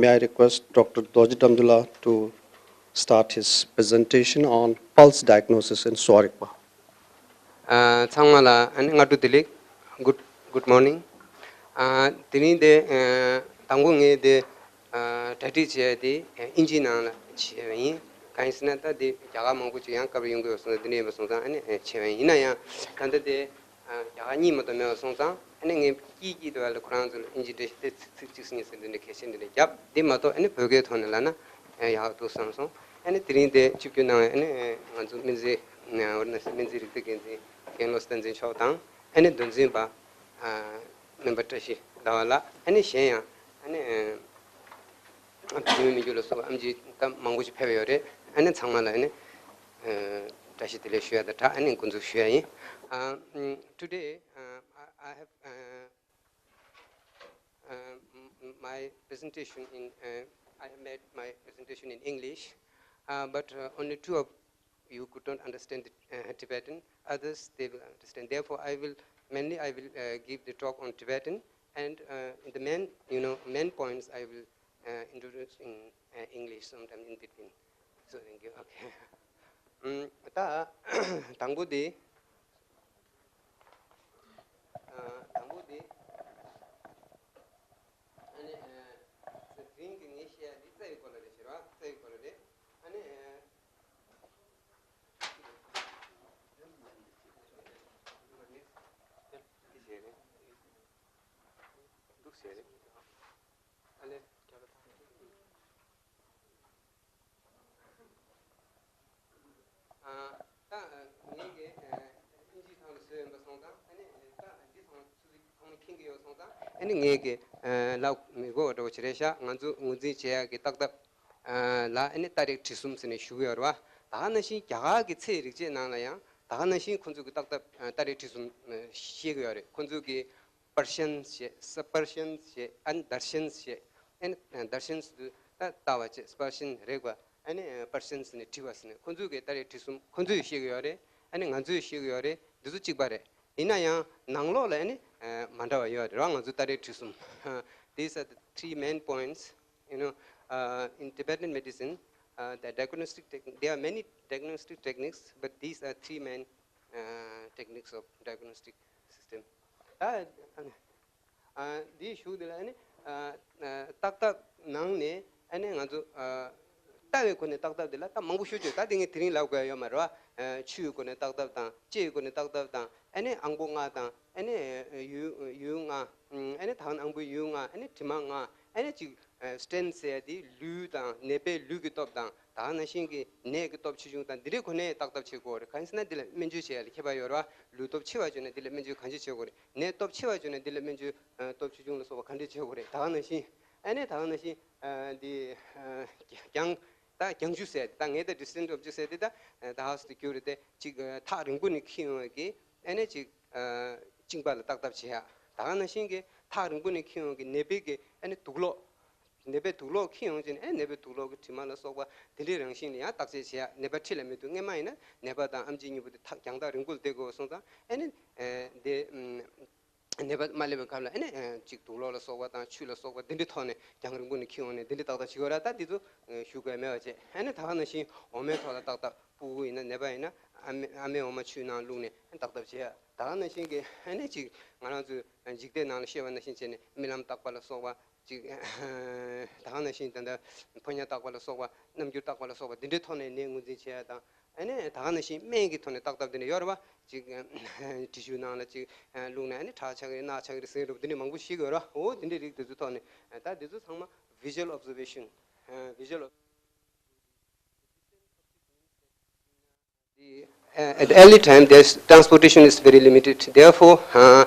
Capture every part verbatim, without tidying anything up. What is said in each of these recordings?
May I request Doctor Dorji Damdula to start his presentation on pulse diagnosis in Sowa Rigpa? ཨ། ཚང་མ་ལ་ཨ་ནི་སྔ་དྲོ་བདེ་ལེགས། Good, good morning. ཨ། དེ་རིང་དེ་ཨ་དང་པོ་ངས་དེ་ཨ་གྲ་སྒྲིག་བྱས་དེ་ཨ་ཨིན་ཇིའི་ནང་ལ་བྱས་པ་ཡིན། གང་ཡིན་ཟེར་ན་ད་དེ་རྒྱ་གར་མང་པོ་ཅིག་ཡང་སྐབས་རེ་ཡོང་གི་ཡོད་སོང་ཙང་དེ་འདྲ་ཡིན་པ་སོང་ཙང་ཨ་ནི་བྱས་པ་ཡིན། ཡིན་ན་ཡང་ད་ལྟ་དེ་ཨ་རྒྱ་གར་གཉིས་མ་གཏོགས་མེད་པ་སོང་ཙང་ཨ་ནི་ངས་དཀྱིལ་དཀྱིལ་དུ་བ་ལ་ཁོ་རང་ཚོ་ལ་ཨིན་ཇི་འགྲེལ་བཤད་དེ་ཚིག་ཚིག་གཅིག་གཉིས་ཟེར་འདི་འདྲ་གལ་ཆེན་འདི་འདྲ་བརྒྱབ། འདི་མ་གཏོགས་ཨ་ནི་བོད་སྐད་ཐོག་ནས་ལབ་ན་ཡག་འདུག་བསམ་སོང་། ཨ་ནི་དེ་རིང་དེ་ཆིབས་བསྒྱུར་གནང་བའི་ཨ་ནི་ང་ཚོ་སྨན་རྩིས་ཨ་ནི་སྨན་རྩིས་རིག་པའི་འགན་འཛིན་རྒན་ལགས་བསྟན་འཛིན་མཆོག་དང་ཨ་ནི་མདོ་འཛིན་པ་ཨ་སྨན་པ་བཀྲ་ཤིས་ཟླ་བ་ལགས། ཨ་ནི་གཞན་ཡང་ཨ་ནི་ཨ་བུད་མེད་མི་འགྱུར་ལ་སོགས་པ་ཨེམ་ཆི་ད་མང་པོ་ཞིག་ཕེབས་ཡོད་རེད། ཨ་ནི་ཚང་མ་ལ་ཨ་ནི་ཨ་བཀྲ་ཤིས་བདེ་ལེགས་ཞུ་ཡ་དང་སྦྲགས་ཨ་ནི་འགོ་འཛུགས་ཞུ་ཡ་ཡིན། ཨ། ཨམ། Today, uh, I, I have, uh, uh, m- m- my presentation in, uh, I have made my presentation in English, uh, but uh, only two of you could not understand the, uh, Tibetan. Others, they will understand. Therefore, I will mainly, I will uh, give the talk on Tibetan, and uh, the main, you know, main points I will uh, introduce in uh, English sometime in between. So thank you. Okay. ཨམ། ད་དང་པོ་དེ། ཨ། དང་པོ་དེ། ཨ་ནི་ཨ་དེ་རིང་གི་ངས་བཤད་ཡ་འདི་རྩ་བའི་སྐོར་ལ་རེད་ཟེར་བ། རྩ་བའི་སྐོར་ལ་རེད། ཨ་ནི་ཨ་འདུག་ཟེར་རེད། ཨ་ལེ། ཨ། ད་ངས་ཀྱི་ཨ་ཨིན་ཇིའི་ཐོག་ནས་བཟོས་ཡིན་པ་སོང་ཙང་ཨ་ནི་ད་འདི་ཚང་མ་ཚང་མ་མཁྱེན་གྱི་ཡོད་སོང་ཙང་ཨ་ནི་ངས་ཀྱི་ཨ་ལབ་མི་དགོས་པ་འདྲ་བོ་ཅིག་རེད་ཤག་ང་ཚོ་ངོས་འཛིན་བྱེད་ཡག་གི་རྟགས་ཐབས་ཨ་ལ་ཨ་ནི་རྟགས་རིགས་དྲི་གསུམ་ཟེར་ནས་ཞུ་གི་ཡོད་རེད་བ། ད་ག་ནང་བཞིན་རྒྱ་གར་གྱི་ཚེ་ཡི་རིག་བྱེད་ནང་ལ་ཡང་ད་ག་ནང་བཞིན་ཁོ་ཚོ་གི་རྟགས་ཐབས་ཨ་རྟགས་རིགས་དྲི་གསུམ་ཨ་བཤད་ཀྱི་ཡོད་རེད། ཁོ་ཚོ་གི་སྤར་ཤན་ཞེས། སྤར་ཤན་ཞེས། ཨ་ནི་དར་ཤན་ཞེས། ཨ་ནི་དར་ཤན་ཟེར་དུས་ད་ལྟ་བ་བཅས། སྤར་ཤན་རེག་པ། ཨ་ནི་སྤར་ཤན་ཟེར་ནས་དྲི་བ་ཟེར་ནས། ཁོ་ཚོའི་གི་རྟགས་རིགས་དྲི་གསུམ་ཁོ་ཚོས་ཤེས་ཀྱི་ཡོད་རེད། ཨ་ནི་ང་ཚོས་ཤེས་ཀྱི་ཡོད་རེད། འདི་ཚོ་གཅིག་པ་རེད། ཡིན་ན་ཡང་ནང་ལོགས་ལ་ཨ་ནི་མ་འདྲ་བ་ཡོད་རེད་ར། ང་ཚོའི་རྟགས་རིགས་དྲི་གསུམ། These are the three main points, you know, uh, in Tibetan medicine, uh, the diagnostic technique. There are many diagnostic techniques, but these are three main uh, techniques of diagnostic system. ད་ཨ་འདིའི་གཞུག་འདི་ལ་ཨ་ནི་ཨ་ཨ་རྟགས་ཐབས་ནང་ནས་ཨ་ནི་ང་ཚོ་ཨ་ལྟ་བའི་སྒོ་ནས་རྟགས་ཐབས་འདི་ལ་ད་མང་པོ་ཤོད་ཆོག་ད་དེ་ངས་དེ་རིང་ལབ་དགོས་ཡ་ཡོད་མ་རེད་བ། ཨ་ཆུའི་སྒོ་ནས་རྟགས་ཐབས་དང་། ལྕེའི་སྒོ་ནས་རྟགས་ཐབས་དང་། ཨ་ནི་ཨང་པོ་ལྔ་དང་། ཨ་ནི་ཡུལ་ཡུལ་ལྔ། ཨ་ནི་ད་ག་ནང་ཨང་པོའི་ཡུལ་ལྔ། ཨ་ནི་དྲི་མ་ལྔ། ཨ་ནི་ཅིག་ཨ་སི་ཊེན་ཟེར་ཡ་དེ་ལུས་དང་ནད་པའི་ལུས་ཀྱི་སྟོབས་དང་། ད་ག་ནང་བཞིན་གྱི་ནད་ཀྱི་སྟོབས་ཆེ་ཆུང་དང་འདི་འདྲའི་སྒོ་ནས་རྟགས་ཐབས་བྱེད་དགོས་རེད། གང་ཡིན་ཟེར་ན་འདི་ལ་སྨན་བཅོས་བྱེད་ཡ་ལ་ཁྱད་པར་ཡོད་རེད་བ། ལུས་སྟོབས་ཆེ་བ་བྱུང་ན་འདི་ལ་སྨན་བཅོས་གང་ཅི་བྱེད་དགོས་རེད། ནད་སྟོབས་ཆེ་བ་བྱུང་ན་འདི་ལ་སྨན་བཅོས་ཨ་སྟོབས་ཆེ་ཆུང་ལ་སོགས་པ་ག་འདྲས་བྱེད་དགོས་རེད། ད་ག་ནང་བཞིན་ཨ་ནི་ད་ག་ནང་བཞིན་ཨ་འདི་ཨ་རྒྱང་ད་རྒྱང་ཤུད་ཟེར་ཡ་དེ། ད་ངས་ད་distant object ཟེར་ཡ་དེ་ད་ད་ཧ་སི་ཏུ་གྱུར་རེད་དེ། ཅིག་ཨ་ཐག་རིང་པོ་ནས་འཁྱེར་ཡོང་བའི་གི་ཨ་ནི་ཅིག་ཨ་གཅིན་པ་ལ་རྟགས་ཐབས་བྱེད་ཡ། ད་ག་ནང་བཞིན་གྱི་ཐག་རིང་པོ་ནས་འཁྱེར་ཡོང་གི་ནད་པའི་གི་ཨ་ནི་དུག་ལོག་ནད་པའི་དུག་ལོག་འཁྱེར་ཡོང་བྱས་ནས་ཨེ་ནད་པའི་དུག་ལོག་གི་དྲི་མ་ལ་སོགས་པ་དེ་འདྲའི་རང་བཞིན་ལ་ཡང་བརྟག་དཔྱད་བྱེད་ཡ། ནད་པ་འཁྲིས་ལ་མེད་དུས། སྔན་མ་ཡིན་ན་ནད་པ་དང་ཨེམ་ཆི་གཉིས་པོ་དེ་ཐག་རྒྱང་ཐག་རིང་པོ་ལ་བསྡད་དགོས་སོང་ཙང་ཨེ་ནི་ཨེ་དེ་ཨམ་ནད་པ་མ་སླེབས་པའི་སྐབས་ལ་ཨེ་ནི་ཨེ་ཅིག་དུག་ལོག་ལ་སོགས་པ་དང་ཆུ་ལ་སོགས་པ་དེ་འདྲའི་ཐོག་ནས་རྒྱང་རིང་པོ་ནས་འཁྱེར་ཡོང་ནས་དེ་འདྲའི་རྟགས་ཐབས་བྱེད་དགོས་ར། ད་དེ་ཚོ་ཨེ་ཞུ་དགོས་མེད་པ་བྱས། ཨེ་ནི་ད་ག་ནང་བཞིན་འོ་མའི་ཐོག་ལ་རྟགས་ཐབས། སྤུ་གུ་ཡིན་ན་ནད་པ་ཡིན་ན་ཨ་མའི་ཨ་མའི་འོ་མ་ཆུའི་ནང་བླུགས་ནས་ཨེ་རྟགས་ཐབས་བྱེད་ཡ། ད་ག་ནང་བཞིན་གྱི་ཨེ་ནི་ཅིག་ང་རང་ཚོའི་འཇིག་རྟེན་ནང་ལ་བཤད་པ་ནང་བཞིན་བྱས་ནས་རྨི་ལམ་བརྟག་པ་ལ་སོགས་པ། ཅིག་ད་ག་ནང་བཞིན་ད་ལྟ་ཕོ་ཉ་བརྟག་པ་ལ་སོགས་པ། རྣམ་འགྱུར་བརྟག་པ་ལ་སོགས་པ་འདི་འདྲའི་ཐོག་ནས་ནད་ངོས་འཛིན་བྱེད་ཡ་དང་། ཨ་ནི་ད་ག་ནང་བཞིན་སྨན་གྱི་ཐོག་ནས་བརྟག་ཐབས་འདི་འདྲ་ཡོད་རེད་བ། ཅིག་ཊི་ཤུ་ནང་ལ་ཅིག་བླུགས་ནས་ཨ་ནི་ཁྲག་ཆགས་ཀྱི་རེད། རྣག་ཆགས་ཀྱི་རེད་ཟེར་རེད་བ། འདི་འདྲ་མང་པོ་ཞིག་ཡོད་རེད་བ། འོ་འདི་འདྲའི་རིགས་འདི་ཚོའི་ཐོག་ནས་ད་འདི་ཚོ་ཚང་མ་visual observation, visual The, uh, at early time, there's, transportation is very limited. Therefore, uh,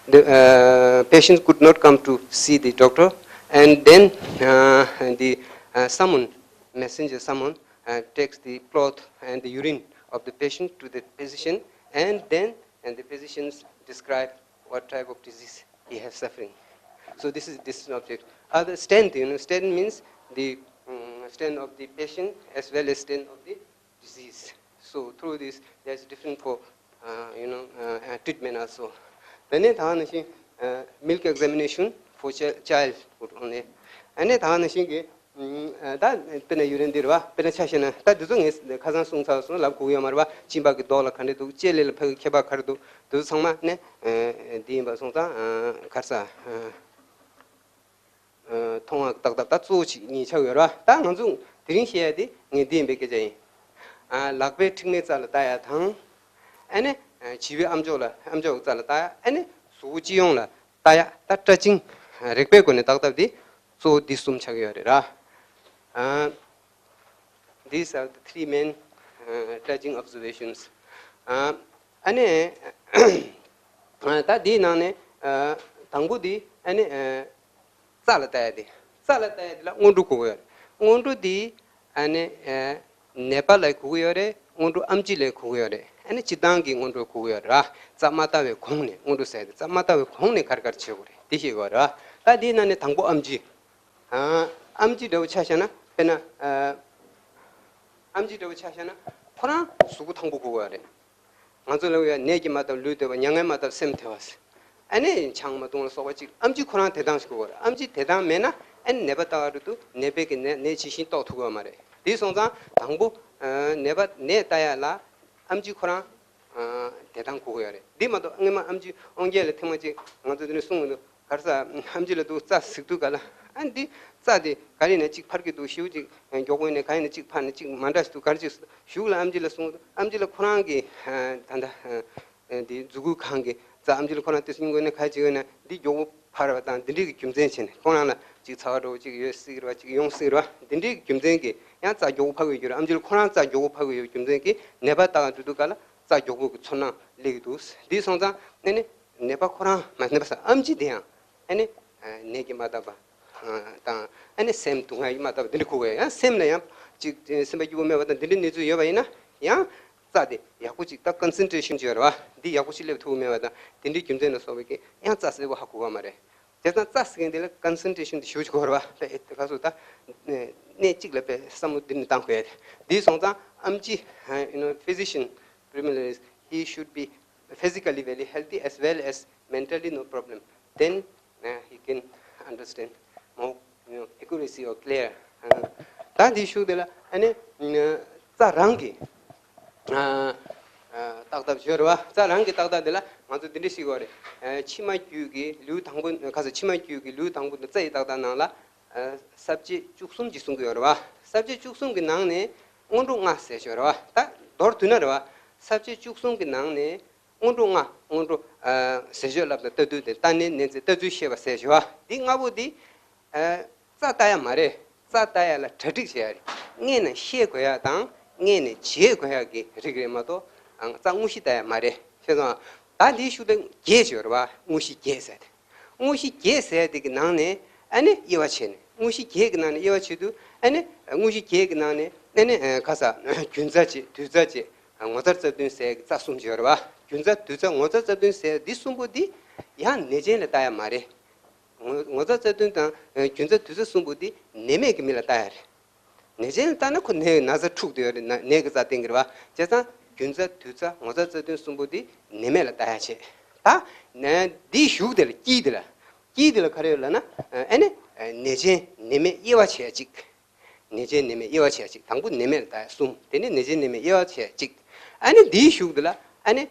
the uh, patients could not come to see the doctor, and then uh, the uh, someone, messenger, someone uh, takes the cloth and the urine of the patient to the physician, and then and the physicians describe what type of disease he has suffering. So this is this object. Other stent, you know, stent means the um, stent of the patient as well as stent of the disease. So through this, there is different for uh, you know uh, uh, treatment also. Then ད་ག་ནང་བཞིན uh, milk examination for chi- childhood only. ཨ་ནི་ད་ག་ནང་བཞིན་གྱི་ཨ་ད་དཔེར་ན་ཡུ་རིན་འདི་རེད་བ། དཔེར་ན་ཆ་བཞག་ན་ད་འདི་ཚོ་ངས་ཁ་སང་གསུངས་ཚར་སོང་། ལབ་དགོས་ཀྱི་ཡོད་མ་རེད་བ། གཅིན་པ་གི་མདོག་ལ་ག་འདྲ་འདུག་ལྕེ་ལེ་ལ་ཕ་གི་ཁྱད་པར་ག་རེ་འདུག་འདི་ཚོ་ཚང་མ་ནས་འདི་ཡིན་པ་སོང་ཙང་ག་རེ་ཟ། མཐོང་བ་ཏག་ཏག་ད་གཙོ་བོ་གཅིག་གཉིས་ཆགས་ཡོད་རེད་བ། ད་ང་ཚོ་དེ་རིང་བཤད་ཡ་དེ་ངས་འདི་ཡིན་པའི་སྐད་ཆ་ཡིན། ལག་པའི་མཁྲིག་མའི་རྩ་ལ་ལྟ་ཡ་དང་། ཨ་ནི་བྱིས་པའི་ཨམ་ཅོག་ལ་ཨམ་ཅོག་གི་རྩ་ལ་ལྟ་ཡ། ཨ་ནི་གཟུགས་པོ་སྤྱི་ཡོངས་ལ་ལྟ་ཡ། ད་ཊ་ཅིང་རེག་པའི་སྒོ་ནས་ཏག་ཏག་དེ་གཙོ་བོ་འདི་གསུམ་ཆགས་ཡོད་རེད་ར། These are the three main uh, touching observations. ཨ་ནི་ད་འདིའི་ནང་ནས་དང་པོ་འདི་ཨ་ནི་རྩ་ལ་ལྟ་ཡ་དེ། རྩ་ལ་ལྟ་ཡ་དེ་ལ་སྔོན་འགྲོ་དགོས་ཀྱི་ཡོད་རེད། སྔོན་འགྲོ་འདི་ཨ་ནི་ནད་པ་ལ་དགོས་ཀྱི་ཡོད་རེད། སྔོན་འགྲོ་ཨམ་ཆི་ལ་དགོས་ཀྱི་ཡོད་རེད། ཨ་ནི་སྤྱིར་བཏང་གི་སྔོན་འགྲོ་དགོས་ཀྱི་ཡོད་རེད། རྩ་མ་ལྟ་བའི་གོང་ནས། སྔོན་འགྲོ་ཟེར་ཡ་དེ་རྩ་མ་ལྟ་བའི་གོང་ནས་ག་རེ་ག་རེ་བྱེད་དགོས་རེད་དེ་ཤེས་དགོས་རེད། ད་འདིའི་ནང་ནས་དང་པོ་ཨམ་ཆི། ཨམ་ཆི་འདྲ་བོ་ཆ་བཞག་ན། དཔེར་ན་ཨམ་ཆི་འདྲ་བོ་ཆ་བཞག་ན་ཁོ་རང་གཟུགས་པོ་ཐང་པོ་དགོས་ཀྱི་ཡོད་རེད། ང་ཚོ་ལ་ཡ་ནད་ཀྱིས་མ་བཏབ་ལུས་ཐེབས་པ། མྱ་ངན་མ་བཏབ་སེམས་ཐེབས་པ། ཨ་ནི་ཆང་མ་བཏུང་ལ་སོགས་པ་ཅིག་ཨམ་ཆི་ཁོ་རང་དེ་དང་ཞིག་དགོས་རེད། ཨམ་ཆི་དེ་དང་མེད་ན་ཨ་ནི་ནད་པ་ལྟ་བ་རུ་དུ་ནད་པའི་གི་ནད་ནད་ཇི་བཞིན་རྟོགས་ཐུབ་ཀྱི་ཡོད་མ་རེད། དེ་སོང་ཙང་དང་པོ་ནད་པ་ནད་ལྟ་ཡ་ལ་ཨམ་ཆི་ཁོ་རང་དེ་དང་དགོས་ཀྱི་ཡོད་རེད། འདི་མ་གཏོགས་སྔོན་མ་ཨམ་ཆི་དབང་རྒྱལ་ལ་ཐེངས་མ་གཅིག་ང་ཚོ་འདི་ནས་གསུངས་འདུག་ག་རེ་ཟ། ཨམ་ཆི་ལ་འདུག་རྩ་ཟིག་འདུག་ག་ལ། ཨ་འདི་རྩ་དེ་ག་རེ་ན་གཅིག་འཕར་གྱི་འདུག་ཞེའུ་གཅིག་མགྱོགས་པོ་ནས་ག་རེ་ན་གཅིག་འཕར་ནས་གཅིག་མ་འདྲ་ཞིག་འདུག་ག་རེ་གཅིག་ཞུགས་ལ་ཨམ་ཆི་ལ་གསུངས་འདུག་ཨམ་ཆི་ལ་ཁོ་རང་གི་ད་ལྟ་འདི་མཛུ་གུ་གང་གི་རྩ་ཨམ་ཆི་ལ་ཁོ་རང་དེ་སྙིང་དགོས་ན་ག་རེ་བྱེད་དགོས་ན་འདི་མགྱོགས་པོ་འཕར་བ་དང་འདི་འདྲའི་གི་རྒྱུ་མཚན་བྱས་ནས་ཁོ་རང་ལ་གཅིག་ཚ་བ་འདྲ་བོ་གཅིག་ཡོད་སྲིད་ར་གཅིག་ཡོང་སྲིད་ར། འདི་འདྲའི་གི་རྒྱུ་མཚན་གྱིས་ཡང་རྩ་མགྱོགས་པོ་འཕར་གྱི་ཡོད་རེད། ཨམ་ཆི་ལ་ཁོ་རང་རྩ་མགྱོགས་པོ་འཕར་གྱི་ཡོད་རྒྱུ་མཚན་གྱིས་ནད་པ་ལྟ་ག་འགྲོ་དུས་ག་ལ་རྩ་མགྱོགས་པོ་གི་ཚོར་སྣང་སླེབས་ཀྱི་འདུག་འདི་སོང་ཙང་ཨ་ནི་ནད་པ་ཁོ་རང་མ་ནད་པ་ས་ཨམ་ཆི་དེ་ཡང་ཨ་ནི་ནད་ཀྱིས་མ་བཏབ་པ་དང་ཨ་ནི་སེམས་སྡུག་བསྔལ་གྱིས་མ་བཏབ་པ་འདི་འདྲ་ཁུག་གི་ཡང་སེམས་ལ་ཡང་ཅིག་སེམས་པ་སྐྱིད་པོ་མེད་པ་དང་འདི་འདྲའི་གནས་ཚུལ་ཡོད་པ་ཡིན་ན་ཡང་རྩ་དེ་ཡག་པོ་ཅིག་ད་ཀོན་སེན་ཊྲེ་ཤན་ཅིག་ཡོད་རེད་བ། འདི་ཡག་པོ་ཅིག་སླེབས་ཐུབ་མེད་པ་དང་དེ་འདྲའི་རྒྱུ་མཚན་ལ་སོགས་པའི་གི་ཡང་རྩ་གསལ་པོ་ཧ་གོ་གི་མ་རེད། བྱས་ཙང་རྩ་ཟེར་མཁན་དེ་ལ་ཀོན་སེན་ཊྲེ་ཤན་དེ་ཞེ་པོ་ཅིག་དགོས་རེད་བ། དཔེ་ག་སོ་ད་གནས་གཅིག་ལ་དཔེ་བསམ་བློ་འདི་ནས་བཏང་དགོས་ཡ་དེ། འདི་སོང་ཙང་ཨམ་ཆི you know physician primarily he should be physically very healthy as well as mentally no problem, then uh, he can understand more you know accuracy or clear. ད་འདི་ཤུགས་དེ་ལ་ཨ་ནི་རྩ་རང་གི་ཏག་ཏག་ཤོར་བ། རྩ་རང་གི་ཏག་ཏག་དེ་ལ་ང་ཚོ་འདི་འདྲ་ཞིག་ཡོད་རེད། ཕྱི་མ་རྒྱུད་ཀྱི་ལེའུ་དང་པོ་ཁ་ས་ཕྱི་མ་རྒྱུད་ཀྱི་ལེའུ་དང་པོ་དང་རྩ་ཡི་ཏག་ཏག་ནང་ལ་ས་བཅད་བཅུ་གསུམ་ཅིག་གསུང་གི་ཡོད་རེད་བ། ས་བཅད་བཅུ་གསུམ་གྱི་ནང་ནས་སྔོན་འགྲོ་ལྔ་ཟེར་ཤོད་རེད་བ། ད་མདོར་བསྡུས་ན་རེད་བ། ས་བཅད་བཅུ་གསུམ་གྱི་ནང་ནས་སྔོན་འགྲོ་ལྔ། སྔོན་འགྲོ་ཟས་སྤྱོད་བསླབ་དང་ལྟ་དུས་དེ་ལྟ་ནས་ནན་ཚེ་ལྟ་ཚུལ་ཤེས་པ་ཟེར་ཤོད་བ། འདི་ལྔ་པོ་འདི། རྩ་ལྟ་ཡ་མ་རེད། རྩ་ལྟ་ཡ་ལ་གྲ་སྒྲིག་བྱེད་ཡ་རེད། སྔས་ནས་ཤེས་དགོས་ཡ་དང་སྔས་ནས་བྱེད་དགོས་ཡ་གི་རིགས་རེད་མ་གཏོགས་རྩ་དངོས་གཞི་ལྟ་ཡ་མ་རེད། ཤེས་སོང་ཨ། ད་འདིའི་ཤུགས་དེ་བརྒྱད་ཅིག་ཡོད་རེད་བ། དངོས་གཞི་བརྒྱད་ཟེར་ཏེ། དངོས་གཞི་བརྒྱད་ཟེར་ཡ་དེ་གི་ནང་ནས་ཨ་ནི་དབྱེ་བ་ཕྱེ་ནས། དངོས་གཞི་བརྒྱད་ཀྱི་ནང་ནས་དབྱེ་བ་ཕྱེ་དུས་ཨ་ནི་དངོས་གཞི་བརྒྱད་ཀྱི་ནང་ནས་ཨ་ནི་ཁ་ས་རྒྱུན་རྩ་བྱེད་དུས་རྩ་བྱེད་ངོ་མཚར་རྩ་བདུན་ཟེར་ཡ་གི་རྩ་གསུམ་ཅིག་ཡོད་རེད་བ། རྒྱུན་རྩ་དུས་རྩ་ངོ་མཚར་རྩ་བདུན་ཟེར་ཡ་འདི་གསུམ་པོ་འདི་ཡང་ནད་ཅན་ལ་ལྟ་ཡ་མ་རེད། ངོ་ངོ་མཚར་རྩ་བདུན་དང་ཨ་རྒྱུན་རྩ་དུས་རྩ་གསུམ་པོ་འདི་ནད་མེད་ཀྱི་མི་ལ་ལྟ་ཡ་རེད། ནད་ཅན་ལ་ལྟ་ན་ཁོ་ནད་ན་ཚ་འཁྲུགས་བསྡད་ཡོད་རེད། ན་ནད་ཀྱི་རྩ་བསྟན་གྱི་རེད་བ། བྱས་ཙང་རྒྱུན་རྩ་དུས་རྩ་ངོ་མཚར་རྩ་བདུན་གསུམ་པོ་འདི་ནད་མེད་ལ་ལྟ་ཡ་བྱེད། ད་ནད་འདིའི་ཞུགས་དེ་ལ་དཀྱིལ་དེ་ལ་དཀྱིལ་དེ་ལ་ག་རེ་ཡོད་ལབ་ན་ཨ་ནི་ནད་ཅན་ནད་མེད་དབྱེ་བ་ཕྱེ་ཡ་གཅིག་ནད་ཅན་ནད་མེད་དབྱེ་བ་ཕྱེ་ཡ་གཅིག་དང་པོ་ནད་མེད་ལ་ལྟ་ཡ་གསུམ། དེ་ནས་ནད་ཅན་ནད་མེད་དབྱེ་བ་ཕྱེ་ཡ་གཅིག་ཨ་ནི་འདིའི་ཞུགས་དེ་ལ་ཨ་ནི་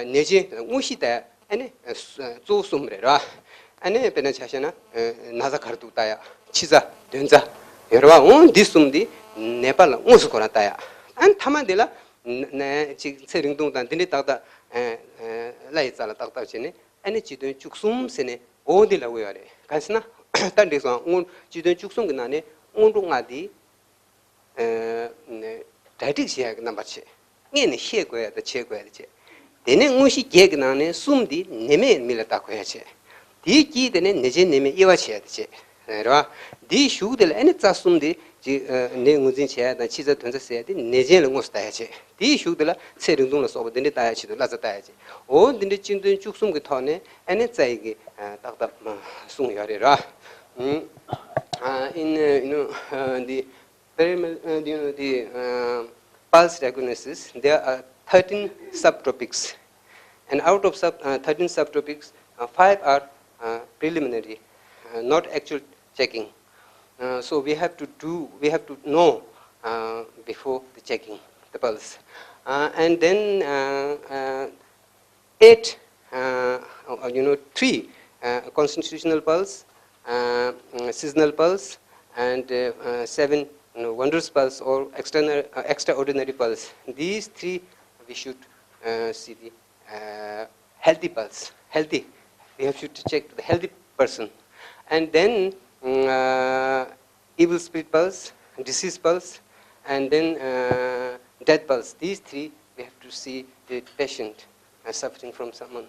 ནད་ཅན་དངོས་གཞི་ལྟ་ཡ་ཨ་ནི་གཙོ་བོ་གསུམ་རེད་ར། ཨ་ནི་དཔེར་ན་ཆ་བཞག་ན་ན་ཚ་ག་རེ་འདུག་ལྟ་ཡ། ཕྱི་རྩ་དོན་རྩ་ཡོད་རེད་བ། འོ་འདི་གསུམ་འདི་ནད་པ་ལ་དངོས་སུ་ཁོ་རང་ལྟ་ཡ། ཨ་ནི་མཐའ་མ་འདི་ལ་ན་ཅིག་ཚེ་རིང་ཐུང་དང་འདི་འདྲའི་ཏག་ཏག་བླ་ཡི་རྩ་ལ་ཏག་ཏག་བྱས་ནས་ཨ་ནི་སྤྱི་དོན་བཅུ་གསུམ་ཟེར་ནས་འོ་འདི་ལབ་ཀྱི་ཡོད་རེད། གང་ཟེར་ན་ད་འགྲིག་སོང་། སྔོན་སྤྱི་དོན་བཅུ་གསུམ་གྱི་ནང་ནས་སྔོན་འགྲོ་ལྔ་འདི་གྲ་སྒྲིག་བྱེད་ཡག་གི་རྣམ་པར་བྱེད། སྔས་ནས་ཤེས་དགོས་ཡག་དང་བྱེད་དགོས་ཡག་དེ་བྱེད། དེ་ནས་དངོས་གཞི་བརྒྱད་ཀྱི་ནང་ནས་གསུམ་འདི་ནད་མེད་མི་ལ་ལྟ་དགོས་ཡག་བྱེད། དེའི་དཀྱིལ་དེ་ནས་ནད་ཅན་ནད་མེད་དབྱེ་བ་བྱེད་ཡག་དེ་བྱེད། རེད་བ། འདིའི་གཞུག་དེ་ལ་ཨ་ནི་རྩ་གསུམ་དེ་ཅིག་ནད་ངོས་འཛིན་བྱེད་ཡག་དང་ཕྱི་རྩ་དོན་རྩ་ཟེར་ཡག་དེ་ནད་ཅན་ལ་དངོས་སུ་ལྟ་ཡག་བྱེད། དེའི་གཞུག་དེ་ལ་ཚེ་རིང་ཐུང་ལ་སོགས་པ་འདི་འདྲ་ལྟ་ཡག་ཆེད་དུ་བླ་རྩ་ལྟ་ཡག་བྱེད། འོ་འདི་འདྲ་སྤྱི་དོན་བཅུ་གསུམ་གྱི་ཐོག་ནས་ཨ་ནི་རྩ་ཡི་གི་ཏག་ཏག་གསུངས་ཡོད་རེད་ར། In uh, you know uh, the Pyramid, uh, you know, the uh, pulse diagnosis, there are thirteen subtopics. And out of sub, uh, thirteen subtopics, uh, five are uh, preliminary, uh, not actual checking. Uh, so we have to do, we have to know uh, before the checking the pulse. Uh, and then uh, uh, eight, uh, uh, you know, three uh, constitutional pulse, uh, mm, seasonal pulse, and uh, uh, seven you know, wondrous pulse or external, uh, extraordinary pulse. These three we should uh, see the uh, healthy pulse, healthy. We have to check the healthy person. And then mm, uh, evil spirit pulse, disease pulse, and then uh, death pulse. These three, we have to see the patient uh, suffering from some uh,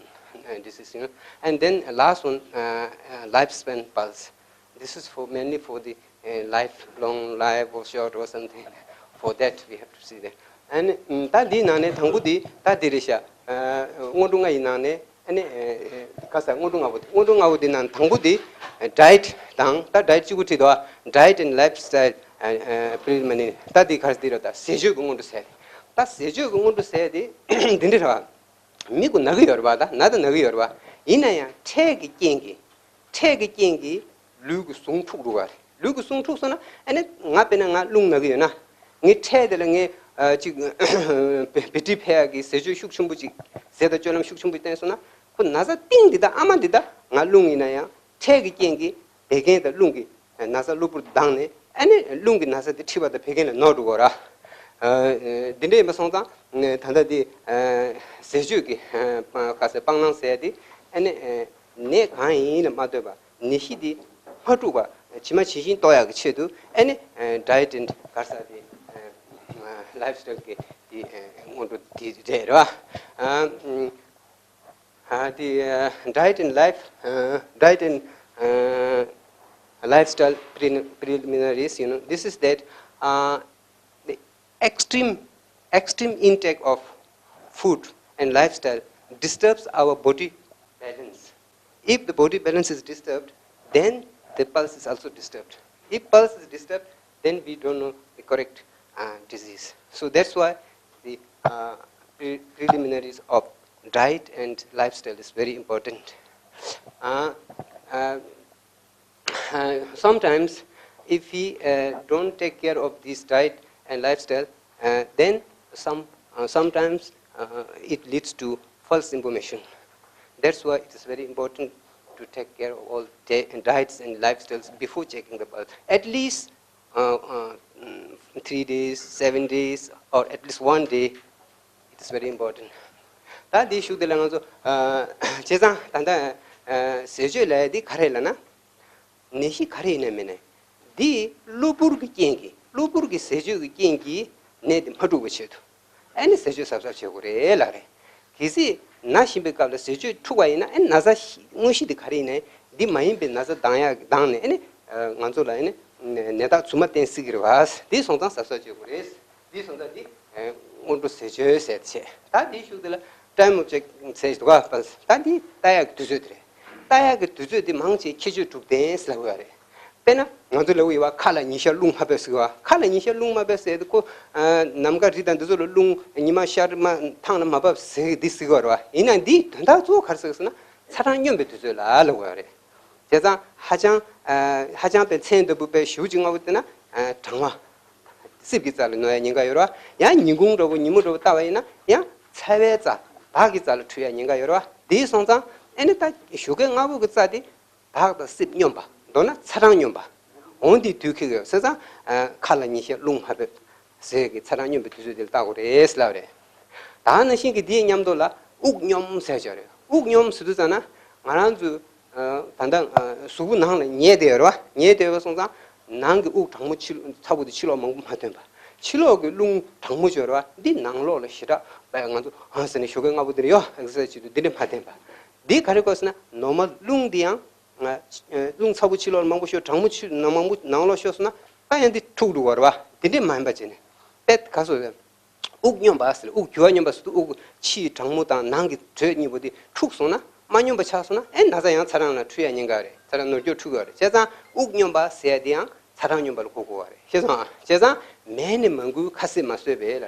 disease, you know. And then uh, last one, uh, uh, lifespan pulse. This is for mainly for the uh, life, long life or short or something. For that, we have to see that. And ད་འདིའི་ནང་ནས་དང་པོ་འདི་ད་འདི་རེད་ཤག་སྔོན་འགྲོ་ལྔ་ཡི་ནང་ནས་ཨ་ནི་ཁ་ས་སྔོན་འགྲོ་ལྔ་པོ་དེ་སྔོན་འགྲོ་ལྔ་པོ་དེ་ནང་དང་པོ་དེ་diet དང་ད་diet གཅིག་པུ་བྲིས་འདུག diet and lifestyle preliminary ད་འདི་ག་རེ་འདི་རེད། ད་ཟས་སྤྱོད་ཀྱི་སྔོན་འགྲོ་ཟས་དེ་ད་ཟས་སྤྱོད་ཀྱི་སྔོན་འགྲོ་ཟས་དེ་འདི་འདྲ་རེད་བ། མི་ཀུན་ན་གི་ཡོད་རེད་བ། ད་ན་ད་ན་གི་ཡོད་རེད་བ། ཡིན་ན་ཡང་འཕྲལ་གྱི་རྐྱེན་གྱིས་འཕྲལ་གྱི་རྐྱེན་གྱིས་ལུས་ཀྱི་ཟུངས་འཁྲུག་འགྲོ་བ་རེད། ལུས་ཀྱི་ཟུངས་འཁྲུག་སོང་ན་ཨ་ནི་ང་དཔེར་ན་ང་རླུང་ན་གི་ཡོད་ན་ངའི་འཕྲལ་དེ་ལ་ངས་ཅིག་བེ་ཏྲི་འཕེལ་ཡག་གི་ཟས་སྤྱོད་ཤུགས་ཆེན་པོ་ཅིག་ཟས་དང་སྤྱོད་ལམ་ཤུགས་ཆེན་པོ་བསྟེན་སོང་ན་ཁོ་ན་ཚ་གཏིང་འདི་དག་ཨ་མ་འདི་དག་ང་རླུང་ཡིན་ན་ཡང་འཕྲལ་གྱི་རྐྱེན་གྱིས་བད་ཀན་དང་རླུང་གི་ན་ཚ་གློ་བུར་ལྡང་ནས་ཨ་ནི་རླུང་གི་ན་ཚ་དེ་མཁྲིས་པ་དང་བད་ཀན་ལ་ནོར་འགྲོ་གི་རེད། འདི་འདྲ་ཡིན་པ་སོང་ཙང་ད་ལྟ་འདི་ཟས་སྤྱོད་ཀྱི་ག་ཟེར་སྤང་བླང་ཟེར་ཡ་དེ་ཨ་ནི་ནད་གང་ཡིན་ལ་མ་ལྟོས་པ་ནད་གཞི་དེ་མ་འཁྲུགས་པ་ཇི་མ་ཇི་བཞིན་གཏོང་ཡག་གི་ཆེད་དུ་ཨ་ནི་diet and ག་ཟེར་དེ་lifestyle གི་དེ་སྔོན་འགྲོ་དེ་རེད་རེད་བ། Uh, the uh, diet and life, uh, diet and uh, lifestyle pre- preliminaries, you know, this is that uh, the extreme, extreme intake of food and lifestyle disturbs our body balance. If the body balance is disturbed, then the pulse is also disturbed. If pulse is disturbed, then we don't know the correct uh, disease. So that's why the uh, pre- preliminaries of diet and lifestyle is very important. Uh, uh, uh, sometimes, if we uh, don't take care of this diet and lifestyle, uh, then some uh, sometimes uh, it leads to false information. That's why it is very important to take care of all di- diets and lifestyles before checking the pulse. At least uh, uh, mm, three days, seven days, or at least one day, it is very important. ད་འདི་ཤུགས་དེ་ལ་ང་ཚོ་བྱས་ཙང་ད་ལྟ་ཟས་སྤྱོད་ལབ་ཡ་འདི་ག་རེ་ལབ་ན་ནད་གཞི་ག་རེ་ཡིན་ན་མིན་ན་འདི་གློ་བུར་གྱི་རྐྱེན་གྱིས་གློ་བུར་གྱི་ཟས་སྤྱོད་ཀྱི་རྐྱེན་གྱིས་ནད་འདི་མ་འཁྲུགས་པའི་ཆེད་དུ། ཨ་ནི་ཟས་སྤྱོད་གཟབ་གཟབ་བྱེད་དགོས་རེད་ལབ་རེད། གལ་སྲིད་ན་བཞིན་པའི་སྐབས་ལ་ཟས་སྤྱོད་འཁྲུགས་པ་ཡིན་ན་ཨ་ནི་ན་ཚ་དངོས་གཞི་དེ་ག་རེ་ཡིན་ན་འདི་མ་ཡིན་པའི་ན་ཚ་ལྡང་ཡག་ལྡང་ནས་ཨ་ནི་ང་ཚོ་ལ་ཨ་ནི་ནད་རྟགས་རྫུན་མ་བསྟན་སྲིད་ཀྱི་རེད་བ། འདི་སོང་ཙང་གཟབ་གཟབ་བྱེད་དགོས་རེད། འདི་སོང་ཙང་འདི་སྔོན་འགྲོ་ཟས་སྤྱོད་ཟེར་བྱས་ད་འདིའི་ཤུགས་དེ་ལ་time of check ཟེར་འདུག་ག་ད་འདི་ལྟ་ཡག་གི་དུས་ཚོད་དེ་རེད། ལྟ་ཡག་གི་དུས་ཚོད་འདི་མང་ཆེ་ཁྱད་ཆོས་དྲུག་ལྡན་ཟེར་ལབ་ཡོད་རེད། དཔེར་ན་ང་ཚོ་ལབ་ཡོད་པ་ཁ་ལ་ཉིན་ཤར་རླུང་མ་བབས་ཟེར་བ། ཁ་ལ་ཉིན་ཤར་རླུང་མ་བབས་ཟེར་དུས་ཁོ་ནམ་མཁའ་རི་དང་འདི་ཚོ་ལ་རླུང་ཉི་མ་ཤར་མ་ཐང་ལ་མ་བབས་ཟེར་འདི་ཟེར་བ་རེད་བ། ཡིན་ན་འདིའི་དོན་དག་གཙོ་བོ་ག་རེ་ཟེར་ཟེར་ན་ཚ་གྲང་སྙོམས་པའི་དུས་ཚོད་ལ་ལབ་ཡོད་རེད། བྱས་ཙང་ཧ་ཅང་ཧ་ཅང་པའི་མཚན་ལྟ་བུ་པའི་ཞེ་པོ་ཅིག་སྔ་པོ་བལྟས་ན་གྲང་བ། སྲིབ་ཀྱི་རྩ་ལ་ནོར་ཡ་ཉེན་ཁ་ཡོད་རེད་བ། ཡང་ཉིན་གུང་འདྲ་བོ་ཉིན་མོ་འདྲ་བོ་ལྟ་བ་ཡིན་ན་ཡང་ཚ་བའི་རྩ་བག་གི་རྩ་ལ་འཁྲུལ་ཡ་ཉེན་ཁ་ཡོད་རེད་བ། དེ་སོང་ཙང་ཨ་ནི་ད་ཞོགས་ཀས་སྔ་པོ་གི་རྩ་དེ་བག་དང་སྲིབ་སྙོམས་པ་མདོར་ན་ཚ་གྲང་སྙོམས་པ། འོ་འདི་དུས་ཁེལ་གི་ཡོད་ཟེར་ཙང་ཁ་ལ་ཉིན་ཤར་རླུང་མ་བབས་ཟེར་གི་ཚ་གྲང་སྙོམས་པའི་དུས་ཚོད་དེ་ལ་ལྟ་དགོས་རེད་ཟེར་ལབ་རེད། ད་ནང་བཞིན་གི་དེའི་མཉམ་དུ་ལ་དབུགས་སྙོམས་ཟེར་ཅིག་ཡོད་རེད། དབུགས་སྙོམས་ཟེར་དུས་ཙ་ན་ང་རང་ཚོའི་ད་ལྟ་གཟུགས་པོ་ནང་ལ་ཉལ་བསྡད་ཡོད་རེད་བ། ཉལ་བསྡད་ཡོད་པ་སོང་ཙང་ནང་གི་དབུགས་གྲང་མོ་ཕྱི་ཚ་པོ་དེ་ཕྱི་ལོགས་མང་པོ་མ་ཐོན་པ། ཕྱི་ལོགས་ཀྱི་རླུང་གྲང་མོ་ཅིག་ཡོད་རེད་བ། འདི་ནང་ལོགས་ལ་ཞེ་དྲག་པ་ང་ཚོ་ཧང་ཟེར་ནས་ཞོགས་ཀས་སྔ་པོ་འདི་རེད་ཡོད་ཨེག་སར་སའི་ཛི་བྱེད་དུས་འདི་འདྲ་མ་བསྟན་པ། འདི་ག་རེ་དགོས་ཟེར་ན་ནོར་མལ་རླུང་འདི་ཡང་རླུང་ཚ་པོ་ཕྱི་ལོགས་ལ་མང་པོ་ཤོར་གྲང་མོ་ཕྱི་མང་པོ་ནང་ལོགས་ཤོར་སོང་ན་ད་ཡང་འདི་འཁྲུག་འགྲོ་བ་རེད་བ། འདི་འདྲ་མ་ཡིན་པ་བྱས་ནས་དཔེ་ག་སོ་དབུགས་སྙོམས་པ་ཟེར། དབུགས་རྒྱུ་བ་སྙོམས་པ་ཟེར་དུས་དབུགས་ཕྱིའི་གྲང་མོ་དང་ནང་གི་དྲོད་གཉིས་པོ་དེ་འཁྲུགས་སོང་ན་མ་སྙོམས་པ་ཆགས་སོང་ན་ཨེ་ན་ཚ་ཡང་ཚ་གྲང་ལ་འཁྲུལ་ཡ་ཉེན་ཁ་རེད། ཚ་གྲང་ནོར་འཁྱུག་འཁྲུག་ཡོད་རེད། བྱས་ཙང་དབུགས་སྙོམས་པ་ཟེར་ཡ་དེ་ཡང་ཚ་གྲང་སྙོམས་པ་ལ་གོ་དགོས་པ་རེད། ཤེས་སོང་ཨ། བྱས་ཙང་མལ་ནས་མ་འགུལ་ཁ་ཟས་མ་ཟོས་པའི་ལ་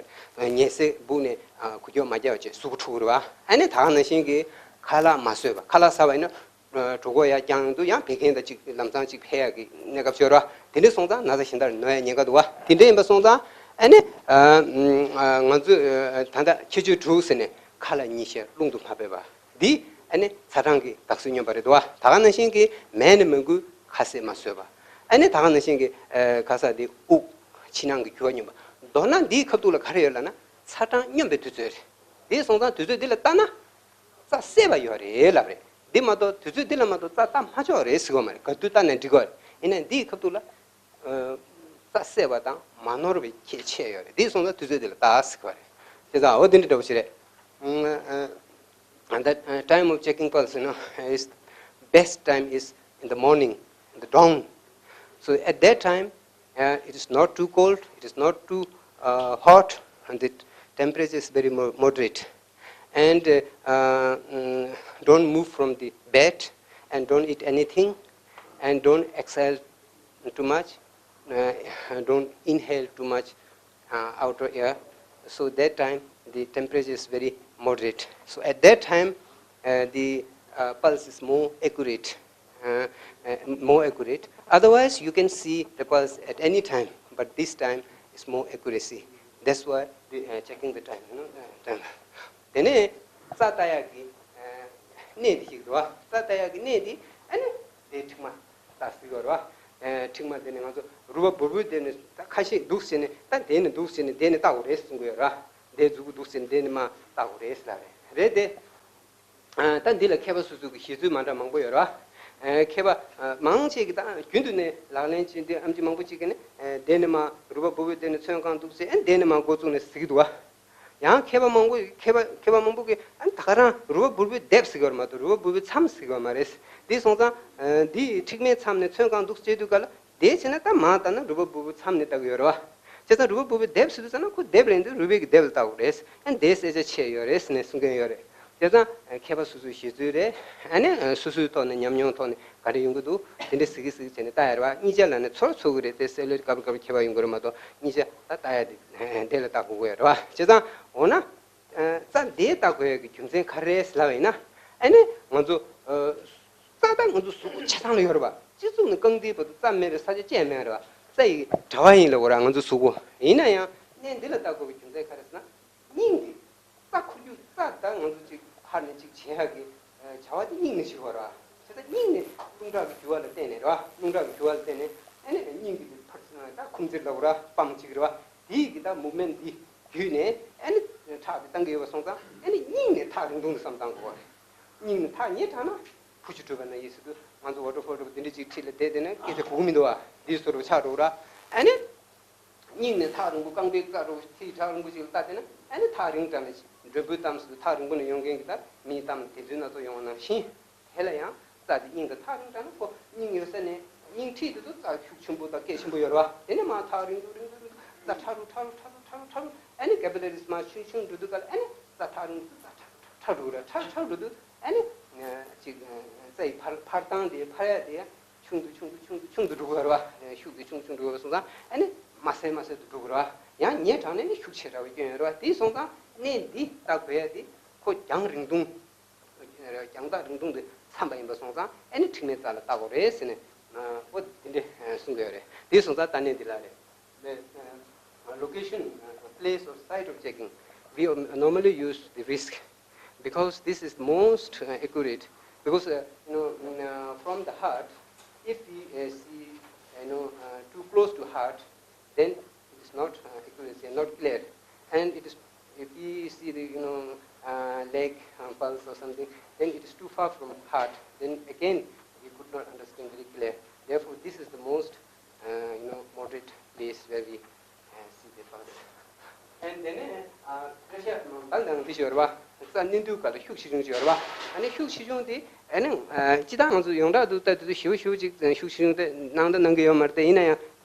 ཉལ་སའི་སྦུག་ནས་འགུལ་སྐྱོད་མ་རྒྱག་པ་བྱས་གཟུགས་པོ་འཁྲུག་རེད་བ། ཨ་ནི་ད་ག་ནང་བཞིན་གྱི་ཁ་ལག་མ་ཟོས་པ། ཁ་ལག་ཟ་བ་ཡིན་ན་ གྲོད་ཁོག་ཡར་བརྐྱངས་ཡོང་དུས་ཡང་བད་ཀན་དང་གཅིག་ལམ་སང་གཅིག་འཕེལ་ཡག་གི་གནས་སྐབས་ཤིག་ཡོད་རེད་བ། དེ་འདྲ་སོང་ཙང་ན་ཚ་གཞན་དག་ནོར་ཡག་ཉེན་ཁ་འདུག་བ། དེ་འདྲ་ཡིན་པ་སོང་ཙང་ཨ་ནི་ང་ཚོས་ད་ལྟ་ཁྱད་ཆོས་དྲུག་ཟེར་ནས་ཁ་ལ་ཉིན་ཤས་རླུང་དུ་མ་ཕབ་པ། འདི་ཨ་ནི་ཚ་གྲང་གི་དྭགས་བསུ་སྨྱོན་པ་རེད་འདུག་བ། ད་ག་ནང་བཞིན་གྱི་མལ་ནས་མ་འགུལ་ཁ་ཟས་མ་ཟོས་པ། ཨ་ནི་ད་ག་ནང་བཞིན་གྱི་ག་ས་འདི་དབུགས་ཕྱི་ནང་གི་རྒྱུ་བ་སྨྱོན་པ། མདོར་ན་འདིའི་ཁ་ཐུག་ལ་ག་རེ་ཡོད་ལབ་ན་ཚ་གྲང་སྨྱོན་པའི་དུས་ཚོད་རེད། དེ་སོང་ཙང་དུས་ཚོད་འདི་ལ་ལྟ་ན་རྩ་བསྲེས་པ་ཡོད་རེད་ལབ་རེད། འདི་མ་གཏོགས་དུས་ཚོད་འདི་ལ་མ་གཏོགས་རྩ་ལྟ་མ་ཆོག་རེད་ཟེར་གྱི་ཡོད་མ་རེད། ག་དུས་ལྟ་ན་འགྲིག་གི་རེད། ཡིན་ནའི་འདིའི་ཁ་ཐུག་ལ་རྩ་བསྲེས་པ་དང་མ་ནོར་བའི་ཁྱད་ཆེ་ཡོད་རེད། འདི་སོང་ཙང་དུས་ཚོད་འདི་ལ་ལྟ་ཟེར་གྱི་ཡོད་རེད། བྱས་ཙང་འོ་འདི་འདྲ་འདྲ་པོ་ཞིག་རེད། And the uh, time of checking pulse, you know, is best time is in the morning, in the dawn. So at that time, uh, it is not too cold, it is not too uh, hot, and the temperature is very mo- moderate. And uh, uh, mm, don't move from the bed, and don't eat anything, and don't exhale too much, uh, don't inhale too much uh, outer air. So that time the temperature is very moderate. So at that time, uh, the uh, pulse is more accurate. Uh, uh, more accurate. Otherwise, you can see the pulse at any time, but this time is more accuracy. That's why the, uh, checking the time. You know, uh, time. དེ་ནས་རྩ་ལྟ་ཡག་གི་གནས་དེ་ཞིག་རེད་བ། རྩ་ལྟ་ཡག་གི་གནས་དེ་ཨ་ནི་དེ་མཁྲིག་མ་ལྟ་ཟེར་གྱི་ཡོད་རེད་བ། མཁྲིག་མ་དེ་ནི་ང་ཚོ་རུས་པ་སྦུར་པོའི་དེ་ནི་ད་ཁ་ཤས་འདུག་ཟེར་ནས་ད་དེ་ནི་འདུག་ཟེར་ནས་དེ་ནི་ལྟ་དགོས་རེད་གསུང་གི་ཡོད་རེད་བ། དེ་མཛུབ་གུ་འདུག་ཟེར་ནས་དེ་ནི་མ་ལྟ་དགོས་རེད་ཟེར་ལབ་རེད། རེད་དེ། ད་འདི་ལ་མཁས་པ་སོ་སོ་གི་བཞེད་ཚུལ་མ་འདྲ་མང་པོ་ཡོད་རེད་བ། མཁས་པ་མང་ཆེ་གི་ད་རྒྱུན་དུ་ནས་ལག་ལེན་བྱེད་དུས་ཨེམ་ཆི་མང་པོ་ཅིག་གི་ནི་དེ་ནི་མ་རུས་པ་སྦུར་པོའི་དེ་ནི་ཚོན་གང་འདུག་ཟེར་ཨ་ནི་དེ་ནི་མ་འགོ་བཙུགས་ནས་ཟེར་གྱི་འདུག་བ། ཡང་མཁས་པ་མང་པོ་མཁས་པ་མཁས་པ་མང་པོ་གིས་ཨ་ནི་ད་ག་རང་རུས་པ་སྦུར་པོའི་ལྡེབས་ཟེར་གྱི་ཡོད་མ་གཏོགས་རུས་པ་སྦུར་པོའི་མཚམས་ཟེར་གྱི་ཡོད་མ་རེད། དེ་སོང་ཙང་འདིའི་མཁྲིག་མའི་མཚམས་ནས་ཚོན་གང་འདུག་བྱེད་དུས་ག་ལ་དེ་བྱས་ན་ད་མར་ལྟ་ན་རུས་པ་སྦུར་པོའི་མཚམས་ནས་ལྟ་གི་ཡོད་རེད་བ། བྱས་ཙང་རུས་པ་སྦུར་པོའི་ལྡེབས་ཟེར་དུས་ཙ་ན་ཁོ་ལྡེབས་རེད་འདུག་རུས་པའི་གི་ལྡེབས་ལ་ལྟ་དགོས་རེད། ཨ་ནི་དེ་གསལ་ཆ་ཆེ་ཡོད་རེད་ཟེར་ནས་གསུང་མཁན་ཡོད་རེད། བྱས་ཙང་མཁས་པ་སོ་སོའི་བཞེད་ཚུལ་རེད། ཨ་ནི་སོ་སོའི་ཐོག་ནས་ཉམས་མྱོང་ཐོག་ནས་ག་རེ་ཡོང་གི་འདུག་དེ་འདྲ་ཟེར་གི་ཟེར་གི་བྱས་ནས་ལྟ་ཡ་རེད་བ། གཉིས་ཆ་ལ་ནི་ཚོར་ཚོར་གི་རེད་དེ་སེ་ལོ་རི་སྐབས་རུ་སྐབས་རུ་ཁྱད་པར་ཡོང་གི་རེད་མ་གཏོགས་གཉིས་ཆ་ད་ལྟ་ཡ་དེ་དེ་ལ་ལྟ་དགོས་ཀྱི་ཡོད་རེད་བ། བྱས་ཙང་འོ་ན། རྩ་འདི་ལྟ་དགོས་ཡག་གི་རྒྱུ་མཚན་ག་རེ་རེད་ལབ་པ་ཡིན་ན། ཨ་ནི་ང་ཚོ་རྩ་དང་ང་ཚོ་གཟུགས་པོ་ཆ་ཚང་ལ་ཡོད་རེད་བ། སྤྱི་གཙུག་ནས་རྐང་མཐིལ་བར་དུ་རྩ་མེད་པའི་ས་ཆ་ཅི་ཡང་མེད་རེད་བ། རྩ་ཡི་དྲ་བ་ཡིན་ལབ་དགོས་རེད་ང་ཚོ་གཟུགས་པོ། ཡིན་ན་ཡང་གནས་འདི་ལ་ལྟ་དགོས་པའི་རྒྱུ་མཚན་ག་རེ་ཟེར་ན། སྙིང་གི་རྩ་འཁོར་རྒྱུག་རྩ་དང་ང་ཚོ་གཅིག་ཕར་ནས་གཅིག་བྱེད་ཡག་གི་བྱ་བ་དེ་སྙིང་ནས་བྱེད་དགོས་རེད་བ། བྱས་ཙང་སྙིང་ནས་རླུང་ཁྲག་གི་རྒྱུ་བ་ལ་བརྟེན་ནས་རེད་བ། རླུང་ཁྲག་གི་རྒྱུ་བ་ལ་བརྟེན་ནས་ཨ་ནི་སྙིང་གི་དེ་ཕར་ཚུར་ལ་ད་འཁུམ་འཛེར་ལབ་དགོས་རེད་བ། པམ་གཅིག་རེད་བ། དེའི་གི་ད་མུབ་མེན་འདི་བརྒྱུད་ནས་ཨ་ནི་ཁྲག་དེ་བཏང་གི་ཡོད་པ་སོང་ཙང་ཨ་ནི་སྙིང་ནས་ཐག་རིང་ཐུང་དུ་བསམ་བཏང་དགོས་པ་རེད། སྙིང་ནས་ཐག་ཉེ་དྲགས་ན་ཕུ་ཆུ་དྲོད་པ་ན་ཡིས་ཟེར་དུས་ང་ཚོ་ཝ་ཊར་ཕོལ་འདྲ་པོ་དེ་འདྲ་ཅིག་ཁྲིད་ལ་བསྡད་བསྡད་ན་སྐད་ཆ་གོ་གི་མི་འདུག་བ། འདི་བཟོ་འདྲ་པོ་ཆགས་འགྲོ་གི་ར། ཨ་ནི་སྙིང་ནས་ཐག་རིང་པོ་རྐང་པའི་རྩ་འདྲ་པོ་ཐིག་ཐག་རིང་པོ་ཅིག་ལ་ལྟ་བསྡད་ན་ཨ་ནི་ཐག་རིང་དྲགས་ན་མགྲོན་པོའི་གཏམ་ཟེར་དུས་ཐག་རིང་པོ་ནས་ཡོང་མཁན་གྱི་ད་མིའི་གཏམ་དེ་ཚོའི་སྣ་ཚོགས་ཡོང་བ་ནང་བཞིན། དེ་ལ་ཡང་རྩ་དེ་སྙིང་གི་ཐག་རིང་དྲགས་ན་ཁོ་སྙིང་ཡོད་ས་ནས་སྙིང་མཁྲིས་དེ་ཚོ་རྩ་ཤུགས་ཆེན་པོ་དང་སྐད་ཆེན་པོ་ཡོད་རེད་བ། དེ་ནས་མར་ཐག་རིང་དུ་རིང་དུ་རིང་དུ་རྩ་ཕྲ་རུ་ཕྲ་རུ་ཕྲ་རུ་ཕྲ་རུ་ཕྲ་རུ་ཨ་ནི་ཀེ་པི་ལ་རིས་མར་ཆུང་ཆུང་འགྲོ་དུས་ག་ལ་ཨ་ནི་རྩ་ཕྲ་རིང་དུ་རྩ་ཕྲ་རུ་ཕྲ་རུ་རེད། ཕྲ་རུ་ཕྲ་རུ་འགྲོ་དུས་ཨ་ནི་ཅིག་རྩ་ཡི་འཕར་འཕར་སྟངས་དེ་འཕར་ཡ་དེ་ཆུང་དུ་ཆུང་དུ་ཆུང་དུ་ཆུང་དུ་འགྲོ་གི་ཡོད་རེད་བ། ཤུགས་དེ་ཆུང་ཆུང་འགྲོ་གི་ཡོད་པ་སོང་ཙང་ཨ་ནི་མ་གསལ་མ་གསལ་དུ་འགྲོ་གི་རེད་བ། ཡང་ཉེ་དྲགས་ནས་ནི་ཤུགས་ཆེ་དྲགས་པ་སྐྱོན་ཡོད་རེད་བ། དེ་སོང་ཙང་གནས་འདི་ལྟ་དགོས་ཡ་དེ་ཁོ་རྒྱང་རིང་ཐུང་། རྒྱང་ཐག་རིང་ཐུང་དུ་འཚམ་པ་ཡིན་པ་སོང་ཙང་ཨ་ནི་མཁྲིག་མའི་རྩ་ལ་ལྟ་དགོས་རེད་ཟེར་ནས་འོ་དེ་འདྲས་གསུང་གི་ཡོད་རེད། དེ་སོང་ཙང་ལྟ་གནས་འདི་ལ་རེད། The uh, location, uh, place or site of checking, we um, normally use the wrist because this is most uh, accurate. Because uh, you know, mm, uh, from the heart, if we uh, see you know uh, too close to heart, then it is not uh, accurate, not clear. And it is if we see the you know uh, leg uh, pulse or something, then it is too far from heart. Then again, we could not understand very clear. Therefore, this is the most uh, you know moderate place where we uh, see the pulse. And then uh, pressure དང་དང་དེ་ཞོར་བ་རྩ་གནོན་དུས་སྐབས་ལ་ཤུགས་ཆེ་ཆུང་ཞོར་བ་ཨ་ནི་ཤུགས་ཆེ་ཆུང་དེ་ཨ་ནི་སྤྱི་བཏང་ང་ཚོ་ཡོངས་གྲགས་དུ་ལྟ་དུས་ཞེ་པོ་ཞེ་པོ་ཅིག་ཤུགས་ཆེ་ཆུང་དེ་གནང་ད་གནང་གི་ཡོད་མ་རེད། དེ་ཡིན་ན་ཡང་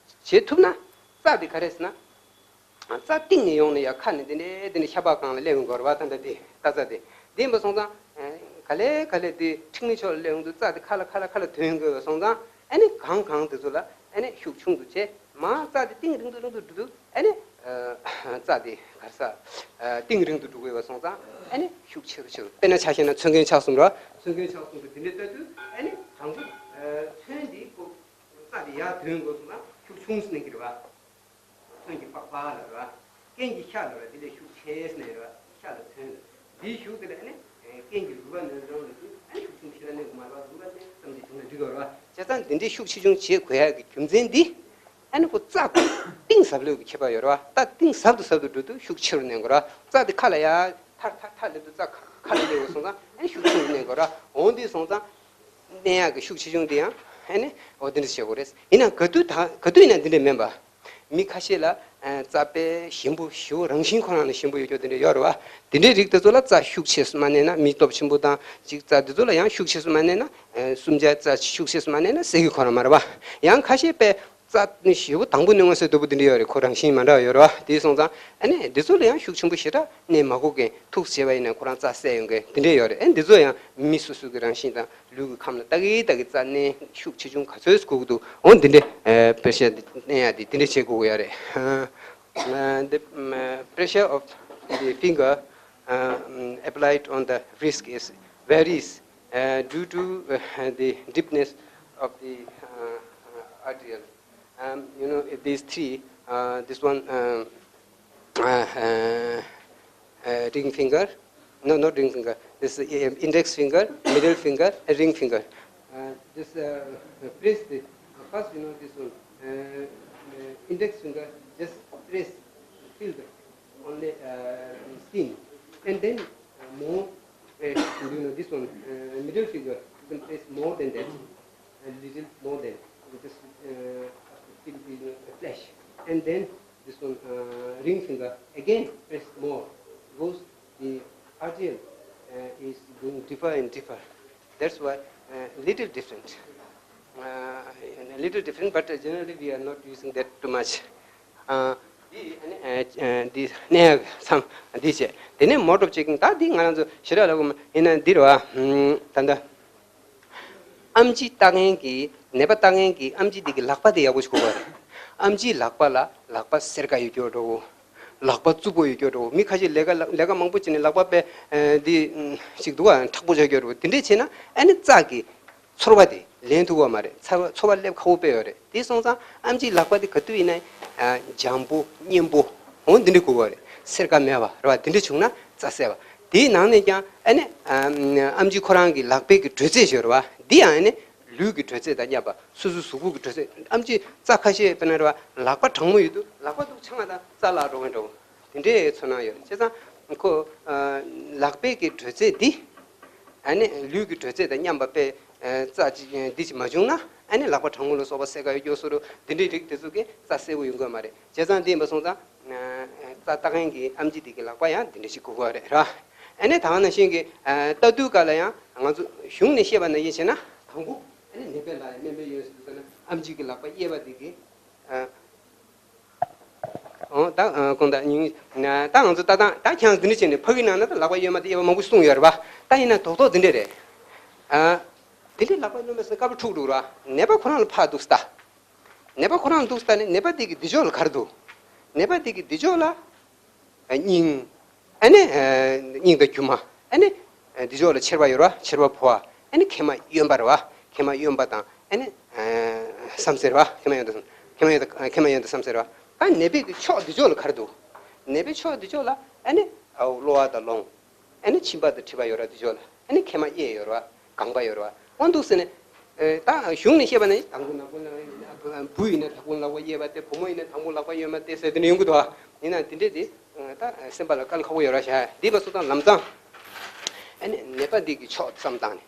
བྱེད་ཐུབ་ན་རྩ་དེ་ག་རེ་ཟེར་ན། རྩ་གཏིང་ནས་ཡོང་ནས་ཡ་ཁ་ནས་དེ་འདྲའི་དེ་འདྲའི་ཤ་པགས་སྒང་ལ་སླེབས་ཡོང་གི་རེད་བ། ད་ལྟ་དེ་ལྟ་རྩ་དེ་དེ་ཡིན་པ་སོང་ཙང་ག་ལེ་ག་ལེ་དེ་མཁྲིག་མའི་ཕྱོགས་ལ་སླེབས་ཡོང་དུས་རྩ་དེ་ཁ་ལ་ཁ་ལ་ཁ་ལ་དོན་དགོས་པ་སོང་ཙང་ཨ་ནི་གང་གང་དེ་ཚོ་ལ་ཨ་ནི་ཤུགས་ཆུང་དུ་བྱས་མར་རྩ་དེ་གཏིང་རིང་དུ་རིང་དུ་འགྲོ་དུས་ཨ་ནི་ རྩ་དེ་ག་རེ་ཟ། གཏིང་རིང་དུ་འགྲོ་དགོས་པ་སོང་ཙང་ཨ་ནི་ཤུགས་ཆེ་རུ་ཆེ་རུ། དཔེར་ན་ཆ་བཞག་ན་ཚོན་མཁན་ཆག་གསུམ་རེད་བ། ཚོན་མཁན་ཆག་གསུམ་དུ་དེ་འདྲའི་ལྟ་དུས་ཨ་ནི་དང་པོ་ཚོན་འདི་ཁོ་རྩ་དེ་ཡར་ཐོན་དགོས་སོང་ན་ཤུགས་ཆུང་ཙམ་གནང་གི་རེད་བ། ཚོན་གྱི་པགས་པ་ལ་རེད་བ། རྐན་གྱི་ཤ་ལ་རེད་བ། དེ་ལས་ཤུགས་ཆེ་ཙམ་གནང་རེད་བ། ཤ་ལ་ཚོན་ལ། དེའི་ཤུགས་དེ་ལ་ཨ་ནི་རྐན་གྱི་རུས་པ་ནས་རང་ལ་ཀྱང་ཨ་ནི་ཤུགས་ཆུང་ཞེ་དྲག་གནང་དགོས་མ་རེད་བ། རུས་པ་དེ་ཙམ་གྱིས་བྱུང་ན་འགྲིག་གི་རེད་བ། བྱས་ཙང་འདི་འདྲའི་ཤུགས་ཆེ་ཆུང་བྱེད་དགོས་ཡག་གི་རྒྱུ་མཚན་འདི། ཨ་ནི་ཁོ་རྩ་གཏིང་ཟབ་ལོས་ཀྱི་ཁྱད་པར་ཡོད་རེད་བ། རྩ་གཏིང་ཟབ་ཏུ་ཟབ་ཏུ་འགྲོ་དུས་ཤུགས་ཆེ་རུ་གནང་དགོས་རེད་བ། རྩ་དེ་ཁ་ལ་ཡར་ཐར་ཐར་ཐར་སླེབས་དུས་རྩ་ཁ་ཁ་ལ་སླེབས་དགོས་སོང་ཙང་ཨ་ནི་ཤུགས་ཆུང་རུ་གནང་དགོས་རེད་བ། འོང་དུས་སོང་ཙང་གནང་ཡག་གི་ཤུགས་ཆེ་ཆུང་དེ་ཡང་ཨ་ནི་འོ་དེ་འདྲ་བྱེད་དགོས་རེད། ཡིན་ནའང་ག་དུས་ད་ག་དུས་ཡིན་ན་འདི་འདྲ་མིན་པ། མི་ཁ་ཤས་ལ་ཨ་རྩ་དཔེ་ཞིམ་པོ་ཞེ་པོ་རང་བཞིན་ཁོ་རང་ནས་ཞིམ་པོ་ཡོད་རྒྱུ་དེ་འདྲ་ཡོད་རེད་བ། དེ་འདྲའི་རིགས་དེ་ཚོ་ལ་རྩ་ཤུགས་ཆེ་སུ་མ་གནང་ན། མི་སྟོབས་ཆེན་པོ་དང་ཅིག་རྩ་དེ་ཚོ་ལ་ཡང་ཤུགས་ཆེ་སུ་མ་གནང་ན། ཨ་སུམ་ཆ་རྩ་ཤུགས་ཆེ་སུ་མ་གནང་ན་སད་ཀྱི་ཁོ་རང་མ་རེད་བ། ཡང་ཁ་ཤས་དཔེ་རྩ་ནི་ཞེ་པོ་དང་པོ་ནས་མངོན་གསལ་དོད་པོ་དེ་འདྲ་ཡོད་རེད། ཁོ་རང་བཞིན་མ་འདྲ་བ་ཡོད་རེད་བ། དེ་སོང་ཙང་ཨ་ནི་འདི་ཚོ་ལ་ཡང་ཤུགས་ཆེན་པོ་ཞེ་དྲག་གནང་མ་དགོས་མཁན། ཐུགས་བྱས་པ་ཡིན་ན་ཁོ་རང་རྩ་སད་ཡོང་མཁན་དེ་འདྲ་ཡོད་རེད། ཨ་འདི་ཚོ་ཡང་མི་སོ་སོ་གི་རང་བཞིན་དང་། ལུས་ཀྱི་ཁམས་ལ་ལྟ་གི་ལྟ་གི་རྩ་གནོན་ཤུགས་ཆེ་ཆུང་ག་ཚོད་དགོས་ཀྱི་འདུག་འོ་འདི་འདྲའི་ཨ་pressure འདི་གནང་ཡག་འདི་འདི་འདྲ་བྱེད་དགོས་ཀྱི་ཡོད་རེད། ཨ་the um, uh, pressure of the finger uh, um, applied on the wrist is varies uh, due to uh, the deepness of the uh, arterial. Um, you know, these three, uh, this one, um, uh, uh, uh, ring finger, no, not ring finger, this uh, index finger, middle finger, and ring finger. Uh, this uh, press, the, uh, first, you know, this one, uh, uh, index finger just press, feel the only uh, skin, and then uh, more, uh, you know, this one, uh, middle finger, you can press more than that, a little more than, just uh, feel the uh, flesh, and then this one uh, ring finger again press more because the arterial uh, is going deeper and deeper. That's why uh, little different. Uh, a little different, but uh, generally we are not using that too much. Uh, འདི་ནས་འདི་ནས་མཚམས་འདི་བྱས། དེ་ནས་mode of checking. ད་འདི་ང་རང་ཚོ་ཞེ་དྲག་ལབ་དགོས་མ། ཡིན་ན་འདི་རེད་བ། ད་ལྟ། ཨེམ་ཆི་ལྟ་མཁན་གྱི་ནད་པ་ལྟ་མཁན་གྱི་ཨེམ་ཆི་དེ་གི་ལག་པ་དེ་ཡག་པོ་ཞིག་དགོས་པ་རེད། ཨེམ་ཆིའི་ལག་པ་ལ་ལག་པ་སེར་ཀ་ཡོད་ཀྱོག་འགྲོ། ལག་པ་རྩུབ་པོ་ཡོད་ཀྱོག་འགྲོ། མི་ཁ་ཤས་ལས་ཀ་ལས་ཀ་མང་པོ་བྱས་ནས་ལག་པ་དཔེ་འདི་ཞིག་འདུག་ག་མཁྲེགས་པོ་ཆགས་ཀྱོག་འགྲོ། དེ་འདྲས་བྱས་ན་ཨ་ནི་རྩ་གི་ཚོར་བ་དེ་ལེན་ཐུབ་པ་མ་རེད། ཚོར་བ་ཚོར་བ་སླེབས་ཁག་པོ་དཔེ་ཡོད་རེད། དེ་སོང་ཙང་ཨེམ་ཆིའི་ལག་པ་དེ་ག་དུས་ཡིན་ན་འཇམ་པོ་མཉེན་པོ་འོ་འདི་འདྲས་དགོས་པ་རེད། སེར་ཀ་མེད་པ་རེད་བ། དེ་འདྲས་བྱུང་ན་རྩ་སད་པ། དེའི་ནང་ནས་ཀྱང་ཨ་ནི་ཨམ་ཆི་ཁོ་རང་གི་ལག་པའི་གི་དྲོད་ཚད་ཡོད་རེད་བ། འདི་ཡང་ཨ་ནི་ལུས་ཀྱི་དྲོད་ཚད་དང་མཉམ་པ། སོ་སོའི་གཟུགས་པོ་གི་དྲོད་ཚད། ཨམ་ཆི་རྩ་ཁ་ཤས་དཔེར་ན་རེད་བ། ལག་པ་གྲང་མོ་ཡོད་དུས་ལག་པ་འདུག་ཆང་དང་རྩ་ལ་འགྲོ་མཁན་འདྲ་བོ་དེ་འདྲའི་ཚོར་སྣང་ཡོད་རེད། བྱས་ཙང་ཁོ་ལག་པའི་གི་དྲོད་ཚད་འདི་ཨ་ནི་ལུས་ཀྱི་དྲོད་ཚད་དང་མཉམ་པ་དཔེ་རྩ་ཅིག་འདི་ཅིག་མ་བྱུང་ན་ཨ་ནི་ལག་པ་གྲང་མོ་ལ་སོགས་པ་སེར་ཀ་ཡོད་ཀྱོག་བཟོ་འདྲ་བོ་དེ་འདྲའི་རིགས་དེ་ཚོ་གི་རྩ་གསལ་པོ་ཡོང་གི་མ་རེད། བྱས་ཙང་འདི་ཡིན་པ་སོང་ཙང་། རྩ་ལྟ་མཁན་གྱི་ཨམ་ཆི་དེ་གི་ལག་པ་ཡང་དེ་འདྲ་ཞིག་དགོས་ཀྱི་རེད་ར། ཨ་ནི་ད་ག་ནང་བཞིན་གྱི་ལྟ་དུས་སྐབས་ལ་ཡང་ང་ཚོ་གཞུང་ནས་བཤད་པ་ནང་བཞིན་བྱས་ན་དང་པོ་ཨ་ནི་ནད་པའི་ལག་ལ་སྨན་པའི་ཡོན་ཟེར་དུས་ཙམ་ན་ཨམ་ཆི་གི་ལག་པ་གཡས་པ་དེ་གི། འོ་ད་གོང་ད་ཉིན་ད་ང་ཚོ་ལྟ་སྟངས་ད་ཁྱེད་རང་འདི་འདྲ་བྱས་ནས་ཕ་གི་ནང་ན་ད་ལག་པ་གཡས་མ་དེ་གཡས་པ་མང་པོ་གསུངས་ཡོད་རེད་པ། ད་ཡིན་ན་རྡོག་རྡོག་འདི་འདྲ་རེད། ཨ་དེ་འདྲའི་ལག་པ་གཡས་མ་ཟེར་དཀའ་པོ་འཁྲུག་འགྲོ་ར། ནད་པ་ཁོ་རང་ལ་ཕར་འདུག་སྟ། ནད་པ་ཁོ་རང་འདུག་ལྟ་ནས་ནད་པ་དེ་གི་འདི་ཕྱོགས་ལ་ག་རེ་འདུག་ནད་པ་དེ་གི་འདི་ཕྱོགས་ལ་སྙིང་། ཨ་ནི་སྙིང་དང་རྒྱུ་མ། ཨ་ནི་འདི་ཕྱོགས་ལ་མཆེར་པ་ཡོད་ར། མཆེར་པ་ཕོ་བ། ཨ་ནི་མཁལ་མ་གཡོན་པ་རེད་བ། མཁལ་མ་གཡོན་པ་དང་ཨ་ནི་བསམ་སེར་བ། མཁལ་མ་གཡོན་དང་མཁལ་མ་གཡོན་དང་མཁལ་མ་གཡོན་དང་བསམ་སེར་བ། ད་ནད་པའི་གི་ཕྱོགས་འདི་ཕྱོགས་ལ་ག་རེ་འདུག་ནད་པའི་ཕྱོགས་འདི་ཕྱོགས་ལ་ཨ་ནི་གློ་བ་དང་རླུང་། ཨ་ནི་མཆིན་པ་དང་མཁྲིས་པ་ཡོད་ར། དེ་ཕྱོགས་ལ་ཨ་ནི་མཁལ་མ་གཡས་ཡོད་ར། རྐང་པ་ཡོད་ར། འོ་འདུག་ཟེར་ནས། ད་གཞུང་ནས་བཤད་པ་ནི་དང་པོ་ནག་པོ་ལ་བུ་ཡིན་ན་དང་པོ་ལག་པ་གཡས་པ་སྟེ། བུ་མོ་ཡིན་ན་དང་པོ་ལག་པ་གཡོན་མ་སྟེ་ཟེར་དེ་ནི་ཡོང་གི་འདུག་ཨ། ཡིན་ན་དེ་འདྲས་དེ་ད་སེམས་པ་ལ་དཀའ་ལས་ཁག་པོ་ཡོད་ར་ཤག་འདི་མ་སོང་ཙང་ལམ་སང་ཨ་ནི་ནད་པ་འདི་གི་ཕྱོགས་བསམ་བཏང་ནས།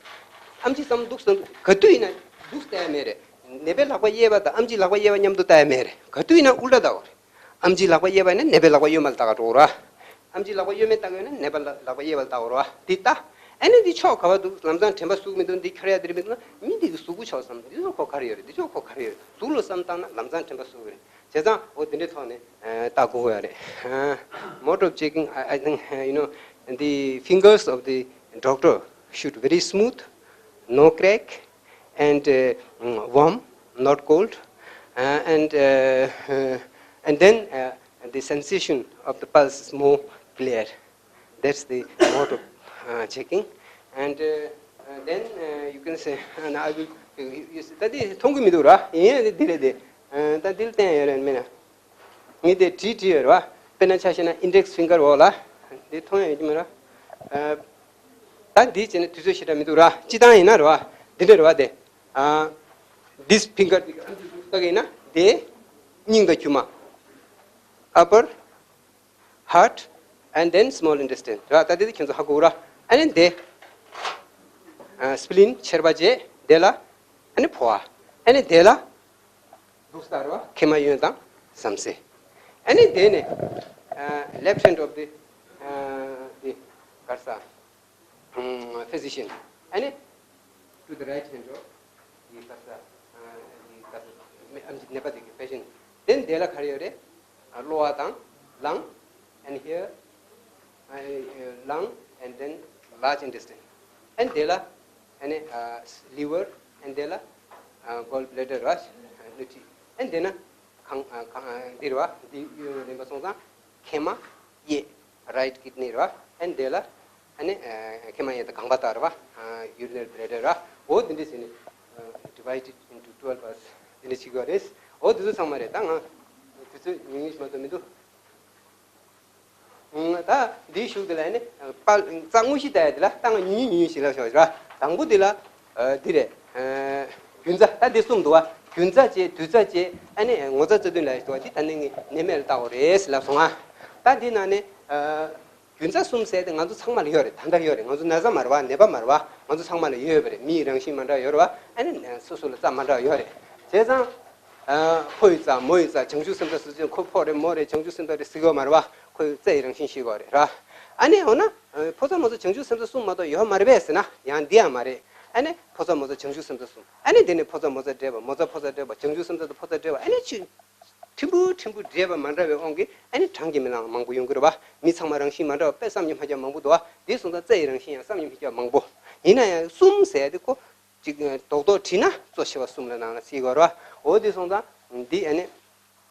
ཨམ་ཆི་བསམ་འདུག་བསམ། ག་དུས་ཡིན་ན་འདུག་ལྟ་ཡ་མེད་རེད། ནད་པའི་ལག་པ་གཡས་པ་དང་ཨམ་ཆིའི་ལག་པ་གཡས་པ་མཉམ་དུ་ལྟ་ཡ་མེད་རེད། ག་དུས་ཡིན་ན་ཨུལ་ཊ་ལྟ་དགོས་རེད། ཨམ་ཆིའི་ལག་པ་གཡས་པ་ནས་ནད་པའི་ལག་པ་གཡོན་མ་ལ་ལྟ་ག་འགྲོ་ར། ཨམ་ཆིའི་ལག་པ་གཡོན་མས་ལྟ་ག་ཡོད་ན་ནད་པ་ལ་ལག་པ་གཡས་པ་ལ་ལྟ་ག་ར། འདི་ལྟ། ཨ་ནི་འདི་ཕྱོགས་ག་བ་འདུག་ལམ་སང་དྲན་པ་ཟུག་མི་འདུག་འདི་ཁྱོར་ཡ་འདི་རེད་མི་འདུག་ན་མི་འདི་གི་གཟུགས་པོ་ཕྱོགས་བསམ། འདི་ཚོ་ཁོ་ག་རེ་ཡོད་རེད། འདི་ཚོ་ཁོ་ག་རེ་ཡོད་རེད། གཟུགས་ལ་བསམ་བཏང་ན་ལམ་སང་དྲན་པ་ཟུག་གི་རེད། བྱས་ཙང་འོ་འདི་འདྲའི་ཐོག་ནས་ལྟ་དགོས་ཀྱི་ཡོད་རེད། Mode of checking, I, I think, you know, the fingers of the doctor should very smooth, no crack, and uh, mm, warm, not cold, uh, and uh, uh, and then uh, The sensation of the pulse is more clear. That's the mode of uh, checking. And uh, uh, then uh, you can say, uh, I will, you, you, ད་འདི་མཐོང་གི་མི་འདུག་ར། ཡིན་ཡང་འདི་འདི་རེད་དེ། ད་འདིར་བསྟན་ཡོད་རེད་མིན་ན། ངས་དེ་བྲིས་བྲིས་ཡོད་རེད་བ། དཔེར་ན་ཆ་བཞག་ན་index finger འོག་ལ། འདི་མཐོང་ཡ་ཡོད་ཀྱི་མ་རེད། ད་འདི་བྱས་ན་དུས་ཚོད་ཞེ་དྲག་མི་འདུག་ར། སྤྱི་བཏང་ཡིན་ན་རེད་བ། འདི་འདྲ་རེད་བ་དེ། This finger འདི་ལྟ་གི་ཡིན་ན་དེ་སྙིང་དང་མཆུ་མ། Upper heart and then small intestine ར། ད་དེ་དེ་ཁྱེད་ཚོ་ཧ་གོ་ར། ཨ་ནི་དེ་spleen མཆེར་པ་བྱས་དེ་ལ་ཨ་ནི་ཕོ་བ། ཨ་ནི་དེ་ལ་འདུག་སྟེ་ར་མཁལ་མ་གཡོན་དང་ཟམ་ཟེ། ཨ་ནི་དེ་ནས་left hand of the the ག་རེ་ཟེར། physician. ཨ་ནི་to the right hand of the ག་རེ་ཟེར། the ག་རེ་ཟེར། ཨམ་ཆི་ནད་པ་དེ་གི་patient. Then དེ་ལ་ག་རེ་ཡོད་རེད། གློ་བ་དང་ལང་། And here lung and then large intestine. And དེ་ལ་ཨ་ནི་liver and དེ་ལ་gall bladder ར། སྣུམ་མཁྲིས། And དེ་ན་གང་གང་འདི་རེད་བ། འདི་ཡོད་རེད་པ་སོང་ཙང་མཁལ་མ་གཡས། Right kidney རེད་བ། And དེ་ལ་ཨ་ནི་མཁལ་མ་གཡས་དང་རྐང་པ་དག་རེད་བ། urinary bladder ར། འོ་འདི་འདྲ་བྱས་ནས་divided into twelve parts འདི་འདྲ་བྱེད་ཀྱི་ཡོད་རེད། འོ་འདི་ཚོ་ཚང་མ་རེད། ད་ང་དུས་ཚོད་ཉུང་ཉུང་ཞིག་མ་གཏོགས་མི་འདུག་ད་འདིའི་གཞུག་དེ་ལ་ནི་པ་རྩ་དངོས་གཞི་ལྟ་ཡ་དེ་ལ་ད་ང་ཉུང་ཉུང་ཉུང་ཉུང་ཞིག་ལབ་ཤོག་ར། དང་པོ་དེ་ལ་འདི་རེད། རྒྱུན་ཆགས། ད་འདི་གསུམ་འདུག་བ། རྒྱུན་ཆགས་བྱས། དུས་ཚོད་བྱས། ཨ་ནི་ངོ་ཚ་བཅའ་བསྡུར་ལ་ཡོད་དུ་བ། འདི་ད་ནི་ངས་ནད་མེད་ལ་བལྟ་དགོས་རེད་ལབ་སོང་ང་། ད་འདི་ནང་ནས་རྒྱུན་ཆགས་གསུམ་ཟེར་དེ་ང་ཚོ་ཚང་མ་ལ་ཡོད་རེད། ད་ལྟ་ཡོད་རེད། ང་ཚོ་ན་ཚ་མ་རེད་བ། ནད་པ་མ་རེད་བ། ང་ཚོ་ཚང་མ་ལ་ཡོད་པ་རེད། མིའི་རང་བཞིན་མ་འདྲ་ཡོད་རེད་བ། ཨ་ནི་སོ་སོ་ལ་རྩ་མ་འདྲ་ཡོད་རེད། བྱས་ཙང་ཕོ་ཡི་རྩ་མོ་ཡི་རྩ། བྱང་ཆུབ་སེམས་རྩ་སོ་སོ། ཁོ་ཕོ་རེད་མོ་རེད། བྱང་ཆུབ་སེམས་རྩ་རེད་ཟེར་གྱི་ཡོད་མ་རེད་བ། ཁོའི་རྩ་ཡི་རང་བཞིན་ཤེས་དགོས་རེད་ར། ཨ་ནི་འོ་ན་ཕོ་རྩ་མོ་རྩ་བྱང་ཆུབ་སེམས་རྩ་གསུམ་མ་གཏོགས་ཡོད་མ་རེད་པས་ཟེར་ན་ཡང་འདི་ཡང་མ་རེད། ཨ་ནི་ཕོ་རྩ་མོ་རྩ་བྱང་ཆུབ་སེམས་རྩ་གསུམ། ཨ་ནི་དེ་ནས་ཕོ་རྩ་མོ་རྩ་འདྲེས་པ། མོ་རྩ་ཕོ་རྩ་འདྲེས་པ། བྱང་ཆུབ་སེམས་རྩ་དང་ཕོ་རྩ་འདྲེས་པ། ཨ་ནི་ཆུ་ཕྲན་བུ་ཕྲན་བུ་འདྲེས་པ་མ་འདྲ་བའི་དབང་གིས་ཨ་ནི་གྲངས་ཀྱིས་མི་ལང་མང་པོ་ཡོང་གི་རེད་བ། མི་ཚང་མ་རང་བཞིན་མ་འདྲ་བ་དཔེ་བསམ་གྱིས་མི་ཁྱབ་མང་པོ་འདུག་བ། དེ་སོང་ཙང་རྩ་ཡི་རང་བཞིན་ཡང་བསམ་གྱིས་མི་ཁྱབ་མང་པོ། ཡིན་ན་ཡང་གསུམ་ཟེར་དེ་ཁོ་གཅིག་རྡོག་རྡོག་བྲིས་ན་གཙོ་ཆེ་བ་གསུམ་ལ་ནང་ལ་བརྩི་དགོས་རེད་བ། འོ་དེ་སོང་ཙང་འདི་ཨ་ནི་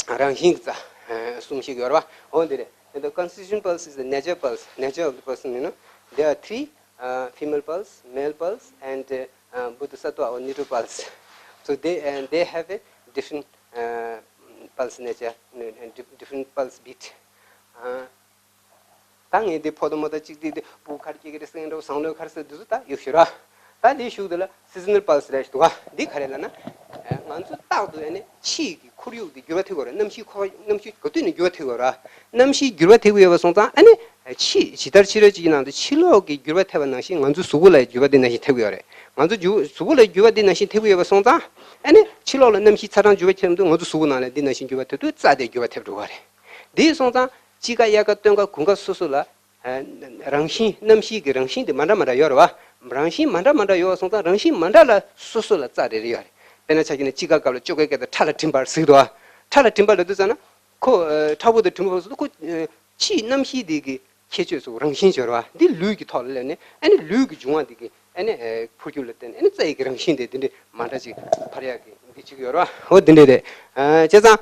རང་བཞིན་གྱི་རྩ་གསུམ་ཞིག་ཡོད་རེད་བ། འོ་འདི་རེད། And the constitution pulse is the nature pulse. Nature of the person, you know, there are three, uh, female pulse, male pulse, and uh, uh, Bodhisattva or neutral pulse. So they and they have a different uh, pulse nature, you know, and dif- different pulse beat. Uh, ད་ངས་འདི་ཕོ་དང་མོ་དང་གཅིག་འདི་འདི་བུ་གར་སྐྱེ་གི་རེད་ཟེར་འགྲོ། བཟང་ལོས་གར་ཟེར་འདི་ཚོ་ད་ཡོད་ཤོད་ར། ད་འདིའི་གཞུག་འདི་ལ་seasonal pulse རེད་འདུག་ག་འདི་ག་རེ་ལབ་ན། ང་ཚོ་རྟག་ཏུ་ཨ་ནི་ཕྱི་ཡི་གི་ཁོར་ཡུག་འདི་འགྱུར་བ་ཐེབས་ཀྱི་ཡོད་རེད། གནམ་གཤིས་ཁོ་གནམ་གཤིས་ག་དུས་ནས་འགྱུར་བ་ཐེབས་ཀྱི་ཡོད་ར། གནམ་གཤིས་འགྱུར་བ་ཐེབས་ཀྱི་ཡོད་པ་སོང་ཙང་ཨ་ནི་ཕྱི་ཇི་ལྟར་ཕྱི་རོལ་གཅིག་གི་ནང་དུ་ཕྱི་ལོགས་ཀྱི་འགྱུར་བ་ཐེབས་པ་ནང་བཞིན་ང་ཚོ་གཟུགས་པོ་ལ་འགྱུར་བ་འདི་ནང་བཞིན་ཐེབས་ཀྱི་ཡོད་རེད། ང་ཚོ་འགྱུར་གཟུགས་པོ་ལ་འགྱུར་བ་འདི་ནང་བཞིན་ཐེབས་ཀྱི་ཡོད་པ་སོང་ཙང་ཨ་ནི་ཕྱི་ལོགས་ལ་གནམ་གཤིས་ཚ་གྲང་འགྱུར་བ་ཁྱེར་དུས་ང་ཚོ་གཟུགས་པོ་ནང་ལ་འདི་ནང་བཞིན་འགྱུར་བ་ཐེབས་དུས་རྩ་དེ་འགྱུར་བ་ཐེབས་འགྲོ་གི་རེད། དེ་སོང་ཙང་དཔྱིད་ཀ་དབྱར་ཀ་སྟོན་ཀ་དགུན་ཀ་སོ་སོ་ལ་རང་བཞིན་གནམ་གཤིས་ཀྱི་རང་བཞིན་དེ་མ་འདྲ་མ་འདྲ་ཡོད་རེད་བ། རང་བཞིན་མ་འདྲ་མ་འདྲ་ཡོད་པ་སོང་ཙང་རང་བཞིན་མ་འདྲ་ལ་སོ་སོ་ལ་རྩ་རེ་རེ་ཡོད་རེད། དཔེར་ན་ཆ་བཞག་ན་དཔྱིད་ཀ་སྐབས་ལ་ཅོག་གའི་སྐད་དང་ཁྲ་ལ་འགྲིམ་པར་ཟེར་གི་འདུག་བ། ཁྲ་ལ་འགྲིམ་པ་ལབ་དུས་ཙ་ན་ཁོ་ཁྲ་བོ་དང་གྲིམ་པ་སོགས་ཁོ་ཕྱིའི་གནམ་གཤིས་དེ་གི་ཁྱད་ཆོས་སོགས་རང་བཞིན་སྦྱོར་བ་འདི་ལུས་ཀྱི་ཐོག་ལ་སླེབས་ནས་ཨ་ནི་ལུས་ཀྱི་འབྱུང་བ་འདི་གི་ཨ་ནི་འཕོ་འགྱུར་ལ་བརྟེན་ནས་ཨ་ནི་རྩ་ཡི་གི་རང་བཞིན་དེ་འདི་འདྲའི་མ་འདྲ་ཅིག་འཕར་ཡག་གི་འདི་ཅིག་ཡོད་རེད་བ། འོ་འདི་འདྲའི་རེད། བྱས་ཙང་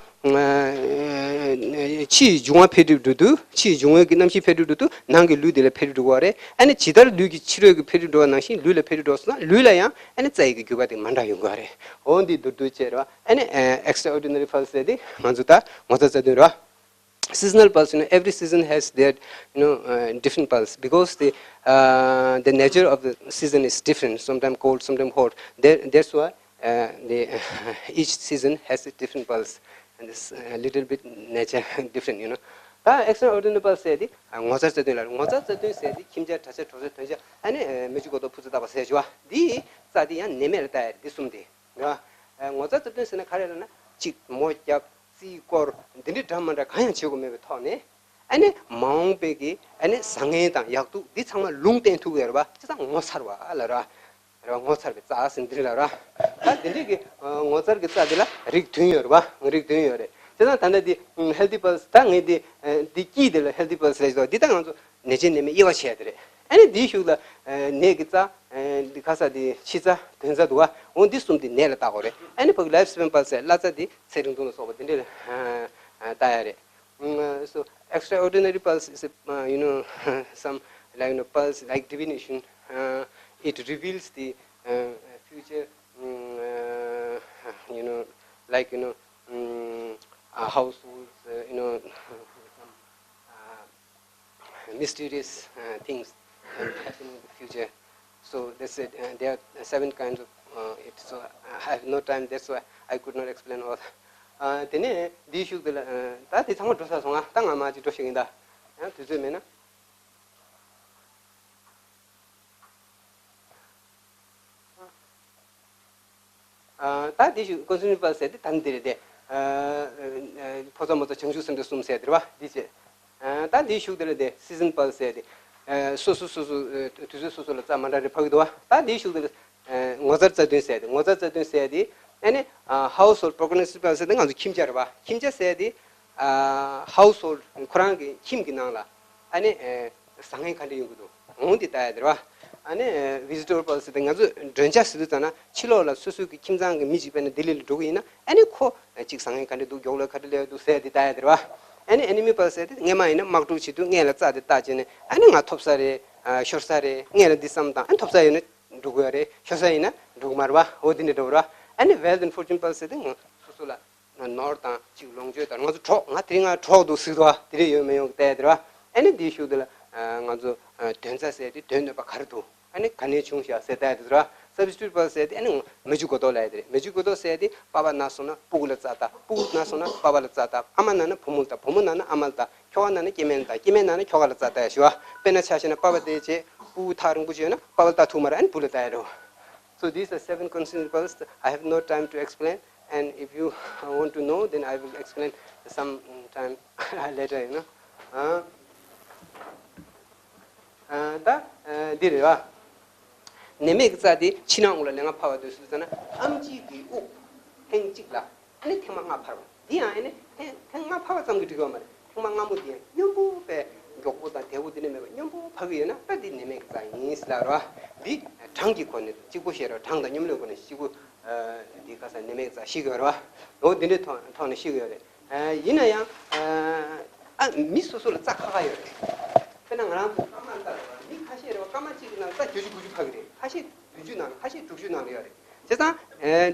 ཕྱིའི་འབྱུང་བ་འཕེལ་འགྲིབ་འགྲོ་དུས་ཕྱིའི་འབྱུང་བའི་གི་གནམ་གཤིས་འཕེལ་འགྲིབ་འགྲོ་དུས་ནང་གི་ལུས་འདི་ལ་འཕེལ་འགྲིབ་འགྲོ་གི་རེད། ཨ་ནི་ཇི་ལྟར་ལུས་ཀྱི་ཕྱི་རོལ་གྱི་འཕེལ་འགྲིབ་འགྲོ་བ་ནང་བཞིན་ལུས་ལ་འཕེལ་འགྲིབ་འགྲོ་སོང་ན་ལུས་ལ་ཡང་ཨ་ནི་རྩ་ཡི་གི་འགྱུར་བ་དེ་མ་འདྲ་ཡོང་གི་རེད། འོ་འདི་མདོར་བསྡུས་བྱས་རེད་བ། ཨ་ནི་extraordinary pulse ཟེར་དེ་ང་ཚོ་ད་ངོ་ཚ་རྩ་དོན་རེད་བ། Seasonal pulse, you know, every season has their, you know, uh, different pulse because the uh, the nature of the season is different. Sometimes cold, sometimes hot. There, that's why uh, the each season has a different pulse and this uh, little bit nature different, you know. ད་extraordinary pulse ཟེར་དེ་ངོ་ཚ་རྩ་དོན་ལ་ངོ་ཚ་རྩ་དོན་ཟེར་དེ་ཁྱིམ་ཆ་གྲྭ་ཆ་གྲོང་ཆ་དོན་ཆ་ཨ་ནི་མི་ཆུ་གོ་ཏོ་ཕུ་ཚུ་བཏགས་པ་ཟེར་བ་འདི་རྩ་དེ་ཡང་ནད་མེད་ལ་བལྟ་ཡ་རེད། འདི་གསུམ་དེ། རེད་བ། ངོ་ཚ་རྩ་དོན་ཟེར་ན་ག་རེ་ལབ་ན་གཅིག་མོ་རྒྱབ། རྩིས་སྐོར། འདི་འདྲའི་འདྲ་མ་འདྲ་གང་ཡང་བྱེད་དགོས་མེད་པའི་ཐོག་ནས་ཨ་ནི་མ་འོངས་པའི་གི་ཨ་ནི་བཟང་ངན་དང་ཡག་སྡུག་འདི་ཚང་མ་ལུང་བསྟན་ཐུབ་ཀྱི་ཡོད་རེད་བ། བྱས་ཙང་ངོ་མཚར་བ་ལ་རེད་བ། རེད་བ། ངོ་མཚར་བའི་རྩ་ཟེར་འདི་ལ་རེད་བ། ད་འདི་འདྲའི་གི་ངོ་མཚར་གྱི་རྩ་འདི་ལ་རིགས་བདུན་ཡོད་རེད་བ། རིགས་བདུན་ཡོད་རེད། བྱས་ཙང་ད་ལྟ་འདི་healthy pulse ད་ངས་འདི་འདི་དཀྱིལ་འདི་ལ་healthy pulse ཟེར་གྱི་འདུག་འདི་ད་ང་ཚོ་ནད་ཆེན་ནད་མེད་དབྱེ་བ་ཕྱེ་ཡ་དེ་རེད། ཨ་ནི་འདིའི་གཞུག་ལ་ནད་ཀྱི་རྩ་འདི་ཁ་ས་འདི་ཕྱི་རྩ་དོན་རྩ་འདུག་བ། འོ་འདི་གསུམ་འདི་ནད་ལ་བལྟ་དགོས་རེད། ཨ་ནི་ཕ་གི་life span pulse ཟེར་བླ་རྩ་འདི་ཚེ་རིང་ཐུང་ལ་སོགས་པ་འདི་འདྲ་ལ་བལྟ་ཡ་རེད། So extraordinary pulse is a, uh, you know, some, like, you know, pulse like divination. Uh, it reveals the uh, future, mm, uh, you know, like, you know, mm, uh, households, uh, you know, some uh, mysterious uh, things can happen in the future. So that's it. Uh, there are seven kinds of uh, it. So I have no time. That's why I could not explain all. Uh, དེ་ནས་འདིའི་གཞུག་དེ་ལ་ད་དེ་ཚང་མ་འགྲོ་ས་སོང་ང་། ད་ང་མ་ཅིག་འགྲོ་ཤེས་ཡིན་ད། ཡང་དུས་ཚོད་མེད་ན། ད་འདི་ཞུ་ཀོན་སི་ཊུ་ཊི་པལ་སི་ཟེར་དེ་ད་འདི་རེད་དེ། ཕོ་ཚ་མོ་ཚ་བྱང་ཆུབ་སེམས་དཔའ་གསུམ་ཟེར་དེ་རེད་བ། འདི་བྱས། ད་འདི་ཞུ་དེ་ལ་དེ་སི་ཛན་པལ་སི་ཟེར་དེ། སོ་སོ་སོ་སོ་དུས་ཚོད་སོ་སོ་ལ་རྩ་མ་འདྲ་རེ་ཕབ་ཀྱི་འདུག་བ། ད་འདི་ཞུ་དེ་ལ་ངོ་མཚར་རྩ་བདུན་ཟེར་དེ། ངོ་མཚར་རྩ་བདུན་ཟེར་དེ། ཨ་ནི་ཧའུ་སི་ཧོལ་པོ་རོ་ཀོན་སི་ཊུ་ཊི་པལ་སི་ཟེར་དེ་ང་ཚོ་ཁྱིམ་བྱ་རེད་བ། ཁྱིམ་བྱ་ཟེར་དེ། ཧའུ་སི་ཧོལ་ཁོ་རང་གི་ཁྱིམ་གྱི་ནང་ལ། ཨ་ནི་ཨེ་བཟང་ངན་ག་འདྲ་ཡོང་གི་འདུག་འོང་འདི་ལྟ་ཡ་དེ་རེད་བ། ཨ་ནི་ཨེ་ཝི་ཛི་ཊོར་པོ་ལི་སི་དེ་ང་ཚོས་མགྲོན་ཆ་ཟེར་དུས་ཙམ་ན་ཕྱི་ལོགས་ལ་སོ་སོའི་གི་ཁྱིམ་ཚང་གི་མི་གཅིག་དཔེར་ན་ལྡི་ལི་ལ་འགྲོ་གི་ཡིན་ན། ཨ་ནི་ཁོ་གཅིག་བཟང་ངན་ག་འདྲ་འདུག་མགྱོགས་ལོས་ག་འདྲ་སླེབས་འདུག་ཟེར་འདི་ལྟ་ཡ་དེ་རེད་བ། ཨ་ནི་ཨེ་ནི་མི་པོ་ལི་སི་དེ་སྔས་མ་ཡིན་ན་དམག་འཁྲུག་བྱེད་དུས་སྔས་ལ་རྩ་དེ་བཏགས་བྱས་ནས། ཨ་ནི་ང་ཐོབ་ས་རེད། ཨ་ཤོར་ས་རེད། སྔས་ལ་འདི་བསམ་དང་། ཨ་ནི་ཐོབ་ས་ཡོད་ན་འགྲོ་གི་ཡོད་རེད། ཤོར་ས་ཡིན་ན་འགྲོ་གི་མ་རེད་བ། འོ་འདི་འདྲ་འདྲ་བོ་རེད་བ། ཨ་ནི་ཝེལ་ཐི་ཨེན་ཕོར་ཅུན་པོ་ལི་སི་དེ་ང་སོ་སོ་ལ་ནོར་དང་གཅིག་ལོངས་སྤྱོད་དང་། ང་ཚོ་གྲོགས། ང་དེ་རིང་ང་གྲོགས་འདུག་ཟེར་འདུག་བ། དེ་རིང་ཡོད་མེད་ཡོང་གི་ལྟ་ཡ་དེ་རེད་བ། ཨ་ནི་འདིའི་གཞུག་དེ་ལ་ང་ཚོ་དོན་རྩ་ཟེར་དེ་དོན་གནོད་པ་ག་རེ་འདུག་ཨ་ནི་ག་ནས་བྱུང་ཤག་ཟེར་ལྟ་ཡ་དེ་རེད་བ། སབ་སི་ཊི་ཊུ་ཊི་པོ་ལི་སི་ཟེར་དེ་ཨ་ནི་མ་འཇུག་གོ་ལྡོག་ལབ་ཡ་དེ་རེད། མ་འཇུག་གོ་ལྡོག་ཟེར་དེ་པ་ཕ་ན་སོང་ན་སྤུ་གུ་ལ་རྩ་བཏགས། སྤུ་གུ་ན་སོང་ན་པ་ཕ་ལ་རྩ་བཏགས། ཨ་མ་ན་ན་བུ་མོ་ལ་བཏགས། བུ་མོ་ན་ན་ཨ་མ་ལ་བཏགས། ཁྱོ་ག་ན་ན་སྐྱེ་དམན་ལ་བཏགས། སྐྱེ་དམན་ན་ན་ཁྱོ་ག་ལ་རྩ་བཏགས་ཡ་ཞུ་བ། དཔེར་ན་ཆ་བཞག་ན་པ་ཕ་དེ་བྱས་སྤུ་གུ་ཐག་རིང་པོ་ཅིག་ཡོད་ན་པ་ཕ་ལ་བཏགས་ཐུབ་མ་རེད། ཨ་ནི་བུ་ལ་བཏགས་ཡ་རེད། So these are seven constituent pulses. I have no time to explain, and if you want to know, then I will explain some time later, you know. ཨ་ད་འདི་རེད་བ། ནད་མེད་ཀྱི་རྩ་དེ་ཕྱི་ནང་དབུགས་ལ་ལན་ལྔ་ཕབ་པ་དུས་སུ་ཙམ་ན། ཨམ་ཆི་གི་དབུགས་ཐེངས་གཅིག་ལ་ཨ་ནི་ཐེངས་མ་ལྔ་ཕབ་པ། འདི་ཡང་ཨ་ནི་ཐེངས་ཐེངས་ལྔ་ཕབ་པ་ཙམ་གྱིས་འགྲིག་གི་ཡོད་མ་རེད། ཐེངས་མ་ལྔ་མོ་འདི་ཡང་སྙོམས་པོ་པས་མགྱོགས་པོ་དང་དལ་པོ་འདི་འདྲ་མེད་པར་སྙོམས་པོ་ཕབ་ཀྱི་ཡོད་ན། ད་འདི་ནད་མེད་ཀྱི་རྩ་ཡིན་ཟེར་ལབ་རེད་བ། འདི་གྲངས་ཀྱི་སྒོ་ནས་གཅིག་པོ་བཤད་རོགས། གྲངས་དང་སྙོམས་ལས་སྒོ་ནས་གཅིག་པོ། འདི་ཁ་སང་ནད་མེད་ཀྱི་རྩ་ཤེས་ཀྱི་ཡོད་རེད་བ། འོ་འདི་འདྲའི་ཐོག་ཐོག་ནས་ཤེས་ཀྱི་ཡོད་རེད། ཡིན་ན་ཡང་ཨ་མི་སོ་སོ་ལ་རྩ་ཁ་ཁ་ཡོད་རེད། དཔེར་ན་ང་རང་ཚོ་སྐར་མ་ལྟར་མི་ཁ་ཤས་རེད་བ། སྐར་མ་གཅིག་གི་ནང་རྩ་བརྒྱད་ཅུ་དགུ་བཅུ་ཕབ་ཀྱི་རེད། ཁ་ཤས་བདུན་ཅུ་ནང་ལ། ཁ་ཤས་དྲུག་ཅུ་ནང་ལ་ཡོད་རེད། བྱས་ཙང་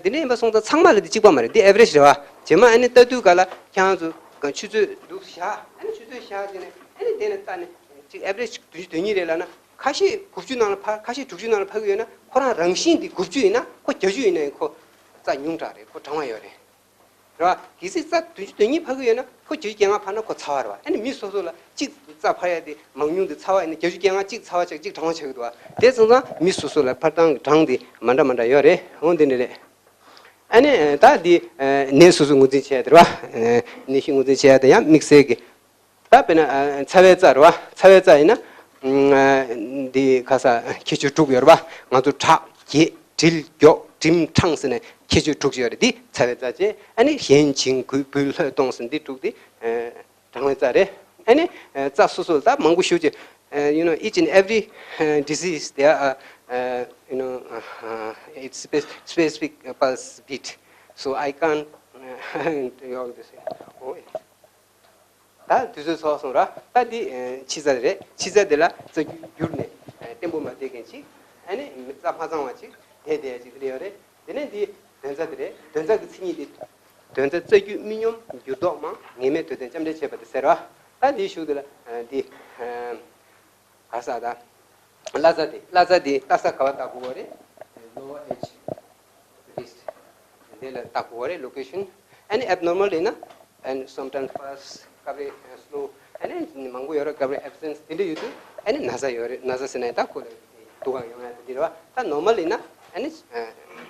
འདི་ནས་ཡིན་པ་སོང་ཙང་ཚང་མ་ལ་འདི་གཅིག་པ་མ་རེད། འདི་ཨེ་ཝ་རེཇ་རེད་བ། རྗེས་མ་ཨ་ནི་ལྟ་དུས་ག་ལ་ཁྱེད་རང་ཚོ་ཆུ་ཚོད་འདུག་བཞག་ཨ་ནི་ཆུ་ཚོད་བཞག་བྱས་ནས་ཨ་ནི་དེ་ནས་ལྟ་ནས་གཅིག་ཨེ་ཝ་རེཇ་བདུན་ཅུ་དོན་གཉིས་རེད་ལབ་ན། ཁ་ཤས་དགུ་བཅུ་ནང་ལ་ཕབ། ཁ་ཤས་དྲུག་ཅུ་ནང་ལ་ཕབ་ཀྱི་ཡོད་ན། ཁོ་རང་རང་བཞིན་འདི་དགུ་བཅུ་ཡིན་ན། ཁོ་བརྒྱད་ཅུ་ཡིན་ན་ཡང་ཁོ་རྩ་ཉུང་དྲགས་རེད། ཁོ་གྲང་བ་ཡོད་རེད། རེད་བ། གལ་སྲིད་རྩ་བདུན་ཅུ་དོན་གཉིས་ཕབ་ཀྱི་ཡོད་ན་ཁོ་བརྒྱད་ཅུ་གྱ་ལྔ་ཕབ་ན་ཁོ་ཚ་བ་རེད་བ། ཨ་ནི་མི་སོ་སོ་ལ་གཅིག་རྩ་ཕབ་ཡ་དེ་མང་ཉུང་དེ་ཚ་བ་ཡིན་ན། བརྒྱད་ཅུ་གྱ་ལྔ་གཅིག་ཚ་བ་ཆགས་གཅིག་གྲང་བ་ཆགས་ཀྱི་འདུག་བ། དེ་སོང་ཙང་མི་སོ་སོ་ལ་ཕར་བཏང་གི་གྲངས་དེ་མ་འདྲ་མ་འདྲ་ཡོད་རེད། འོ་འདི་འདྲ་རེད། ཨ་ནི་ད་འདི་ནད་སོ་སོ་ངོས་འཛིན་བྱས་དེ་རེད་བ། ནད་གཞི་ངོས་འཛིན་བྱས་དེ་ཡང་དམིགས་བསལ་གྱི། ད་དཔེར་ན་ཚ་བའི་རྩ་རེད་བ། ཚ་བའི་རྩ་ཡིན་ན་འདི་ཁ་སང་ཁྱད་ཆོས་དྲུག་ཡོད་རེད་བ། ང་ཚོ་དྲག་རྒྱས་དྲིལ་མགྱོགས་གྲིམ་གྲང་ཟེར་ནས་ཁྱད་ཆོས་དྲུག་ཅིག་ཡོད་རེད། འདི་ཚ་བའི་རྩ་བྱས། ཨ་ནི་ཞན་བྱིང་རྒུད་འབུད་ལྷོད་གཏོང་ཟེར་འདི་དྲུག་འདི་གྲང་བའི་རྩ་རེད། ཨ་ནི་རྩ་སོ་སོ་ལ་ད་མང་པོ་ཞེ་ཅིག you know, each and every uh, disease, there are, uh, you know, uh, uh, its spe- specific uh, pulse beat. So I can't uh, do all this. Oh, yeah. ད་དུས་ཚོད་ཚོགས་སོང་ར། ད་འདི་ཕྱི་རྩ་རེད། ཕྱི་རྩ་འདི་ལ་རྩ་རྒྱུད་འགྱུར་ནས་བརྟན་པོ་མ་བསྡད་མཁན་ཅིག་ཨ་ནི་རྩ་མ་ཚང་བ་ཅིག་བསྡད་བསྡད་ཡ་ཅིག་འདི་ཡོད་རེད། དེ་ནས་འདི་དོན་རྩ་འདི་རེད། དོན་རྩ་གི་མཚན་ཉིད་འདི། དོན་རྩ་རྩ་རྒྱུད་མི་སྙོམས། འགྱུར་ལྡོག་མང་། ངེས་མེད་དོན་ལྡན། ལྕམ་དྲལ་བྱེད་པ་དེ་ཟེར་བ། ད་འདིའི་གཞུག་འདི་ལ་འདི། ག་ས་ད། བླ་རྩ་དེ། བླ་རྩ་དེ་ལྟ་ས་ག་བ་ལྟ་དགོས་པ་རེད། Lower edge wrist འདི་ལ་ལྟ་དགོས་པ་རེད། Location ཨ་ནི་abnormal ཡིན་ན། And sometimes fast སྐབས་རེ་slow ཨ་ནི་མང་པོ་ཡོད་རེད། སྐབས་རེ་absence དེ་འདྲ་ཡོད་དུས་ཨ་ནི་ན་ཚ་ཡོད་རེད། ན་ཚ་ཟེར་ན་ད་ཁོ་ལ་དུག་ཡོང་ཡ་དེ་འདྲ་རེད་བ། ད་normal ཡིན་ན་ཨ་ནི་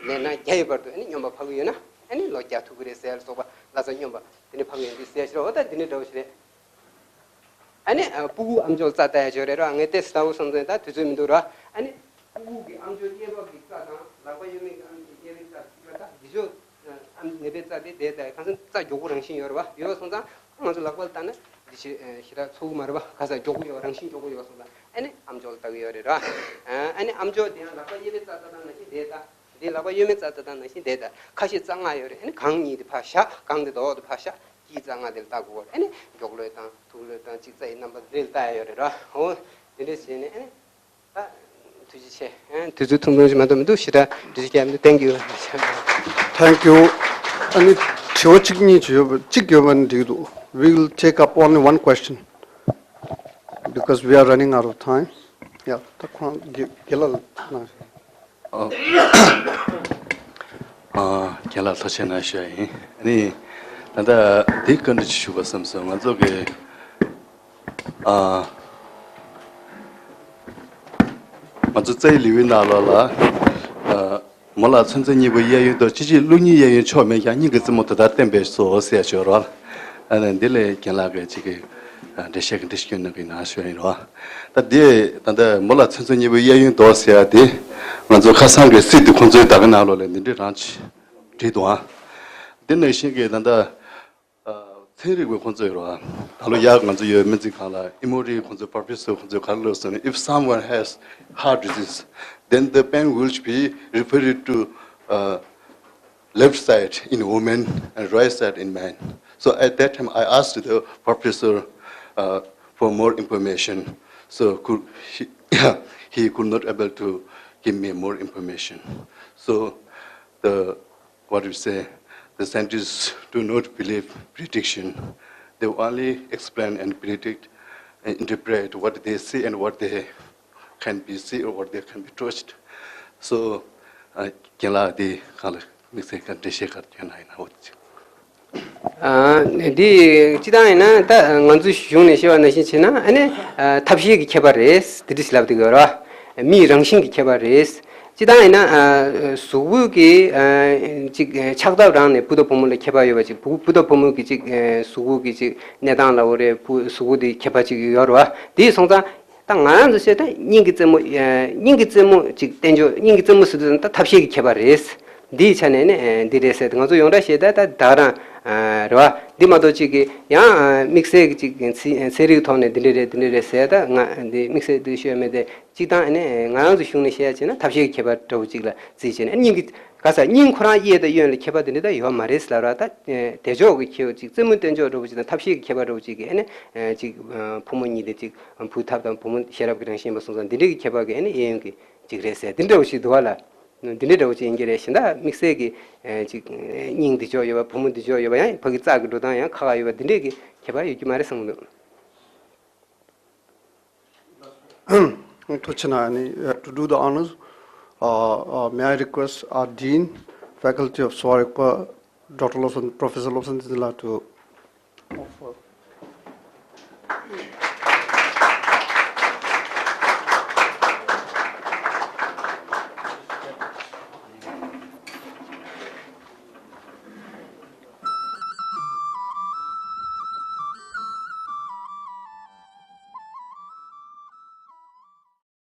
ལན་གནང་བརྒྱ་ཡི་བར་དུ་ཨ་ནི་སྙོམས་པ་ཕབ་ཀྱི་ཡོད་ན་ཨ་ནི་ལོ་བརྒྱ་ཐུབ་ཀྱི་རེད་ཟེར་ཡ་ལ་སོགས་པ། བླ་རྩ་སྙོམས་པ་དེ་འདྲ་ཕབ་ཀྱི་ཡོད་དུས་ཟེར་ཡ་ཞིག་རེད། འོ་ད་དེ་འདྲ་འདྲ་བོ་ཞིག་རེད། ཨ་ནི་ཨ་སྤུ་གུ་ཨམ་ཅོག་རྩ་ལྟ་ཡ་ཅིག་ཡོད་རེད་ར། ངས་ཏོག་ཙམ་ལྟ་བུ་སོང་ཙང་ད་དུས་ཚོད་མི་འདུག་ར། ཨ་ནི་སྤུ་གུ་གི་ཨམ་ཅོག་གཡས་པ་གི་རྩ་དང་ལག་པ་གཡོན་མའི་གི་ཨམ་ཅོག་གཡས་པའི་རྩ་གཅིག་པ། ད་འདི་ཚོ་ཨམ་ནད་པའི་རྩ་དེ་བསྡད་ད་ཡ། གང་ཟེར་རྩ་མགྱོགས་པོ་རང་བཞིན་ཡོད་རེད་བ། ཡོད་སོང་ཙང་ང་ཚོ་ལག་པ་ལ་ལྟ་ན་འདི་ཞེ་ཞེ་དྲག་ཚ་གི་མ་རེད་བ། ག་ས་མགྱོགས་པོ་ཡོད། རང་བཞིན་མགྱོགས་པོ་ཡོད་སོང་ཙང་ཨ་ནི་ཨམ་ཅོག་ལ་ལྟ་གི་ཡོད་རེད་ར། ཨ་ནི་ཨམ་ཅོག་དེ་ཡང་ལག་པ་གཡས་པའི་རྩ་ལྟ་སྟངས་ནང་བཞིན་བསྡད་ད། འདི་ལག་པ་གཡོན་མའི་རྩ་ལྟ་སྟངས་ནང་བཞིན་བསྡད་ད། ཁ་ཤས་རྩ་ལྔ་ཡོད་རེད། ཨ་ནི་གང་གཉིས་དེ་ཕར་བཞག་གང་དེ་འོག་ཏུ་ཕར་བཞག་དཀྱིལ་རྩ་ལྔ་དེ་ལ་ལྟ་དགོས་པ་རེད། ཨ་ནི་མགྱོགས་ལོས་དང་ཐུག་དང་གཅིག་རྩ་ཡི་རྣམ་པ་རེ་ལྟ་ཡ་ཡོད་རེད་ར། འོ་དེ་འདྲས་བྱས་ནས་ཨ་ནི་ད་ཐུགས་རྗེ་ཆེ། ཨ་དུས་ཚོད་ཐུང་ཐུང་ཞིག་མ་གཏོགས་མི་འདུག་ཞེ་དྲག་འགྲེལ་བཤད་རྒྱག་མི་འདུག Thank you. Thank you. ཨ་ནི་དྲི་བ་གཅིག་གཉིས་ཅིག་ཡོད་པ་གཅིག་ཡོད་པ་ནི་འགྲིག་འདུག We will take up only one question because we are running out of time. Yeah, ད་ཁོང་དགེ་དགེ་ལགས་ལ་གནང་། ཨ། ཨ། རྒན་ལགས་ཐུགས་རྗེ་གནང་ཞུ་ཡ་ཡིན། ཨ་ནི་ད་ལྟ་འདི་བཀའ་འདྲི་ཞུ་དགོས་བསམ་སོང་། ང་ཚོ་གི་ཨ། ང་ཚོ་རྩ་བའི་ལེའུའི་ནང་ལོགས་ལ་ཨ། མོ་ལ་ཚུན་ཚོད་གཉིས་པོ་གཡས་གཡོན་དང་སྤྱི་སྤྱོད་ཀླུ་གཉན་གཡས་གཡོན་ཕྱོགས་མེད་ཀྱང་སྙིང་གི་རྩེ་མོ་དེ་ལྟར་བརྟན་པས་སོ་ཟེར་ཡ་ཅིག་ཡོད་རེད་བ། ཨ་ནི་འདི་ལས་རྒན་ལགས་ཀྱིས་ཅིག་གི་འགྲེལ་བཤད་ཀྱི་འགྲེལ་བཤད་གནང་གི་ན་ཞུ་ཡ་ཡིན་རེད་བ། ད་འདི་ད་ལྟ་མོ་ལ་ཚུན་ཚོད་གཉིས་པོ་གཡས་གཡོན་དོ་ཟེར་ཡ་དེ་ང་ཚོ་ཁ་སང་གི་སྲིད་དེ་ཁོང་ཚོའི་ད་གི་ནང་ལོགས་ལ་འདི་འདྲའི་རང་ཅིག་བྲིས་འདུག་ཨ། འདི་ནང་བཞིན་གྱི་ད་ལྟ་ཚན་རིག་པའི་ཁོང་ཚོ་ཡོད་རེད་བ། ད་ལོ་ཡག་ང་ཚོ་ཡོད་སྨན་རྩིས་ཁང་ལ་ཨི་མོ་རི་ཁོང་ཚོ་པར་ཕེ་སར་ཁོང་ཚོས་ག་རེ་ལབ་སོང་ན། If someone has heart disease, then the pain will be referred to uh, left side in women and right side in men. So at that time, I asked the professor uh, for more information. So could he, he could not able to give me more information. So the what do you say? The scientists do not believe prediction. They only explain and predict and interpret what they see and what they can be see or what they can be touched. So, uh, རྒན་ལགས་དེ་གང་ལ་དམིགས་བསལ་ག་འགྲེལ་བཤད་ག་སྐྱོན་ན་ཡིན་ན་འོ་དེ། ཨ། འདི་སྤྱི་བཏང་ཡིན་ན་ད་ང་ཚོའི་གཞུང་ནས་བཤད་པ་ནང་བཞིན་བྱས་ན་ཨ་ནི་ཨ་ཐབས་ཤེས་ཀྱི་ཁྱད་པར་རེད། དེ་འདྲ་ཞིག་ལབ་བསྡད་ཀྱི་ཡོད་རེད་བ། མིའི་རང་བཞིན་གྱི་ཁྱད་པར་རེད། སྤྱི་བཏང་ཡིན་ན་ཨ་གཟུགས་པོ་གི་ཨ་ཅིག་ཆགས་སྟངས་རང་ནས་བུ་དང་བུ་མོ་ལ་ཁྱད་པར་ཡོད་པ་ཅིག་བུ་བུ་དང་བུ་མོ་གི་ཅིག་གཟུགས་པོ་གི་ཅིག་གནས་སྟངས་ལ་འོ་རེད། བུ་གཟུགས་པོ་དེ་ཁྱད་པར་ཅིག་ཡོད་རེད་བ། དེ་སོང་ཙང་ད་ང་རང་ཚོ་བཤད་ད་སྙིང་གི་རྩེ་མོ། ཨ་སྙིང་གི་རྩེ་མོ་ཅིག་བསྟན་ཕྱོགས། སྙིང་གི་རྩེ་མོ་ཟེར་དུས་ད་ཐབས་ཤེས་ཀྱི་ཁྱད་པར་རེད། འདིའི་ཆ་ནས་ནི་ཨ་འདི་རེད་ཟེར་ཏེ་ང་ཚོ་ཡོངས་གྲགས་བཤད་ད་ད་ད་རང་ཨ་རེད་བ། འདི་མ་གཏོགས་ཅིག་གི་ཡང་ཨ་དམིགས་བསལ་གྱི་ཅིག་ཚན་ཚན་རིག་ཐོག་ནས་འདི་འདྲ་རེད་འདི་འདྲ་རེད་ཟེར་ད་ང་འདི་དམིགས་བསལ་འདི་ཤོད་མེད་དེ། སྤྱི་བཏང་ནི་ང་རང་ཚོ་གཞུང་ནས་བཤད་ཡ་བྱས་ན་ཐབས་ཤེས་ཀྱི་ཁྱད་པར་འདྲ་བོ་ཅིག་ལ་བརྩིས་བྱས་ནས། སྙིང་གི་ག་ས་སྙིང་ཁོ་རང་གཡས་དང་གཡོན་ལ་ཁྱད་པར་དེ་འདྲ་ད་ཡོད་མ་རེད་ཟེར་ལབ་ར། ད་དེ་ཕྱོགས་ཀྱི་ཁྱེའུ་ཅིག་རྩེ་མོ་བསྟན་ཕྱོགས་འདྲ་བོ་ཅིག་དང་ཐབས་ཤེས་ཀྱི་ཁྱད་པར་འདྲ་བོ་ཅིག་གི་ཨ་ནི་ཅིག་ཕོ་མོ་གཉིས་དེ་ཅིག་བུ་ཐབས་དང་བུ་མོ་ཤེས་རབ་ཀྱི་རང་བཞིན་པ་སོང་ཙང་འདི་འདྲའི་གི་ཁྱད་པར་གྱི་ཨ་ནི་གཡས་གཡོན་གྱི་ཅིག་རེད་ཟེར་འདི་འདྲ་བོ་ཞིག་འདུག་བ་ལ། འདི་འདྲའི་འདྲ་བོ་ཅིག་ཡིན་གྱི་རེད་ཤིང་ད་དམིགས་བསལ་གྱི་ཅིག་སྙིང་འདི་ཕྱོགས་ཡོད་པ་བུ་མོ་འདི་ཕྱོགས་ཡོད་པ་ཡང་ཕ་གི་རྩ་གི་འགྲོ་སྟངས་ཡང་ཁ་ཁ་ཡོད་པ་འདི་འདྲའི་གི་ཁྱད་པར་ཡོད་ཀྱི་མ་རེད་བསམ་གྱི་འདུག་ཐུགས་རྗེ་གནང་། ཨ་ནི་uh, to do the honors, uh, uh, may I request our Dean, Faculty of Sowa Rigpa, Doctor Lobsang, Professor Lobsang Tshizin Lal to offer.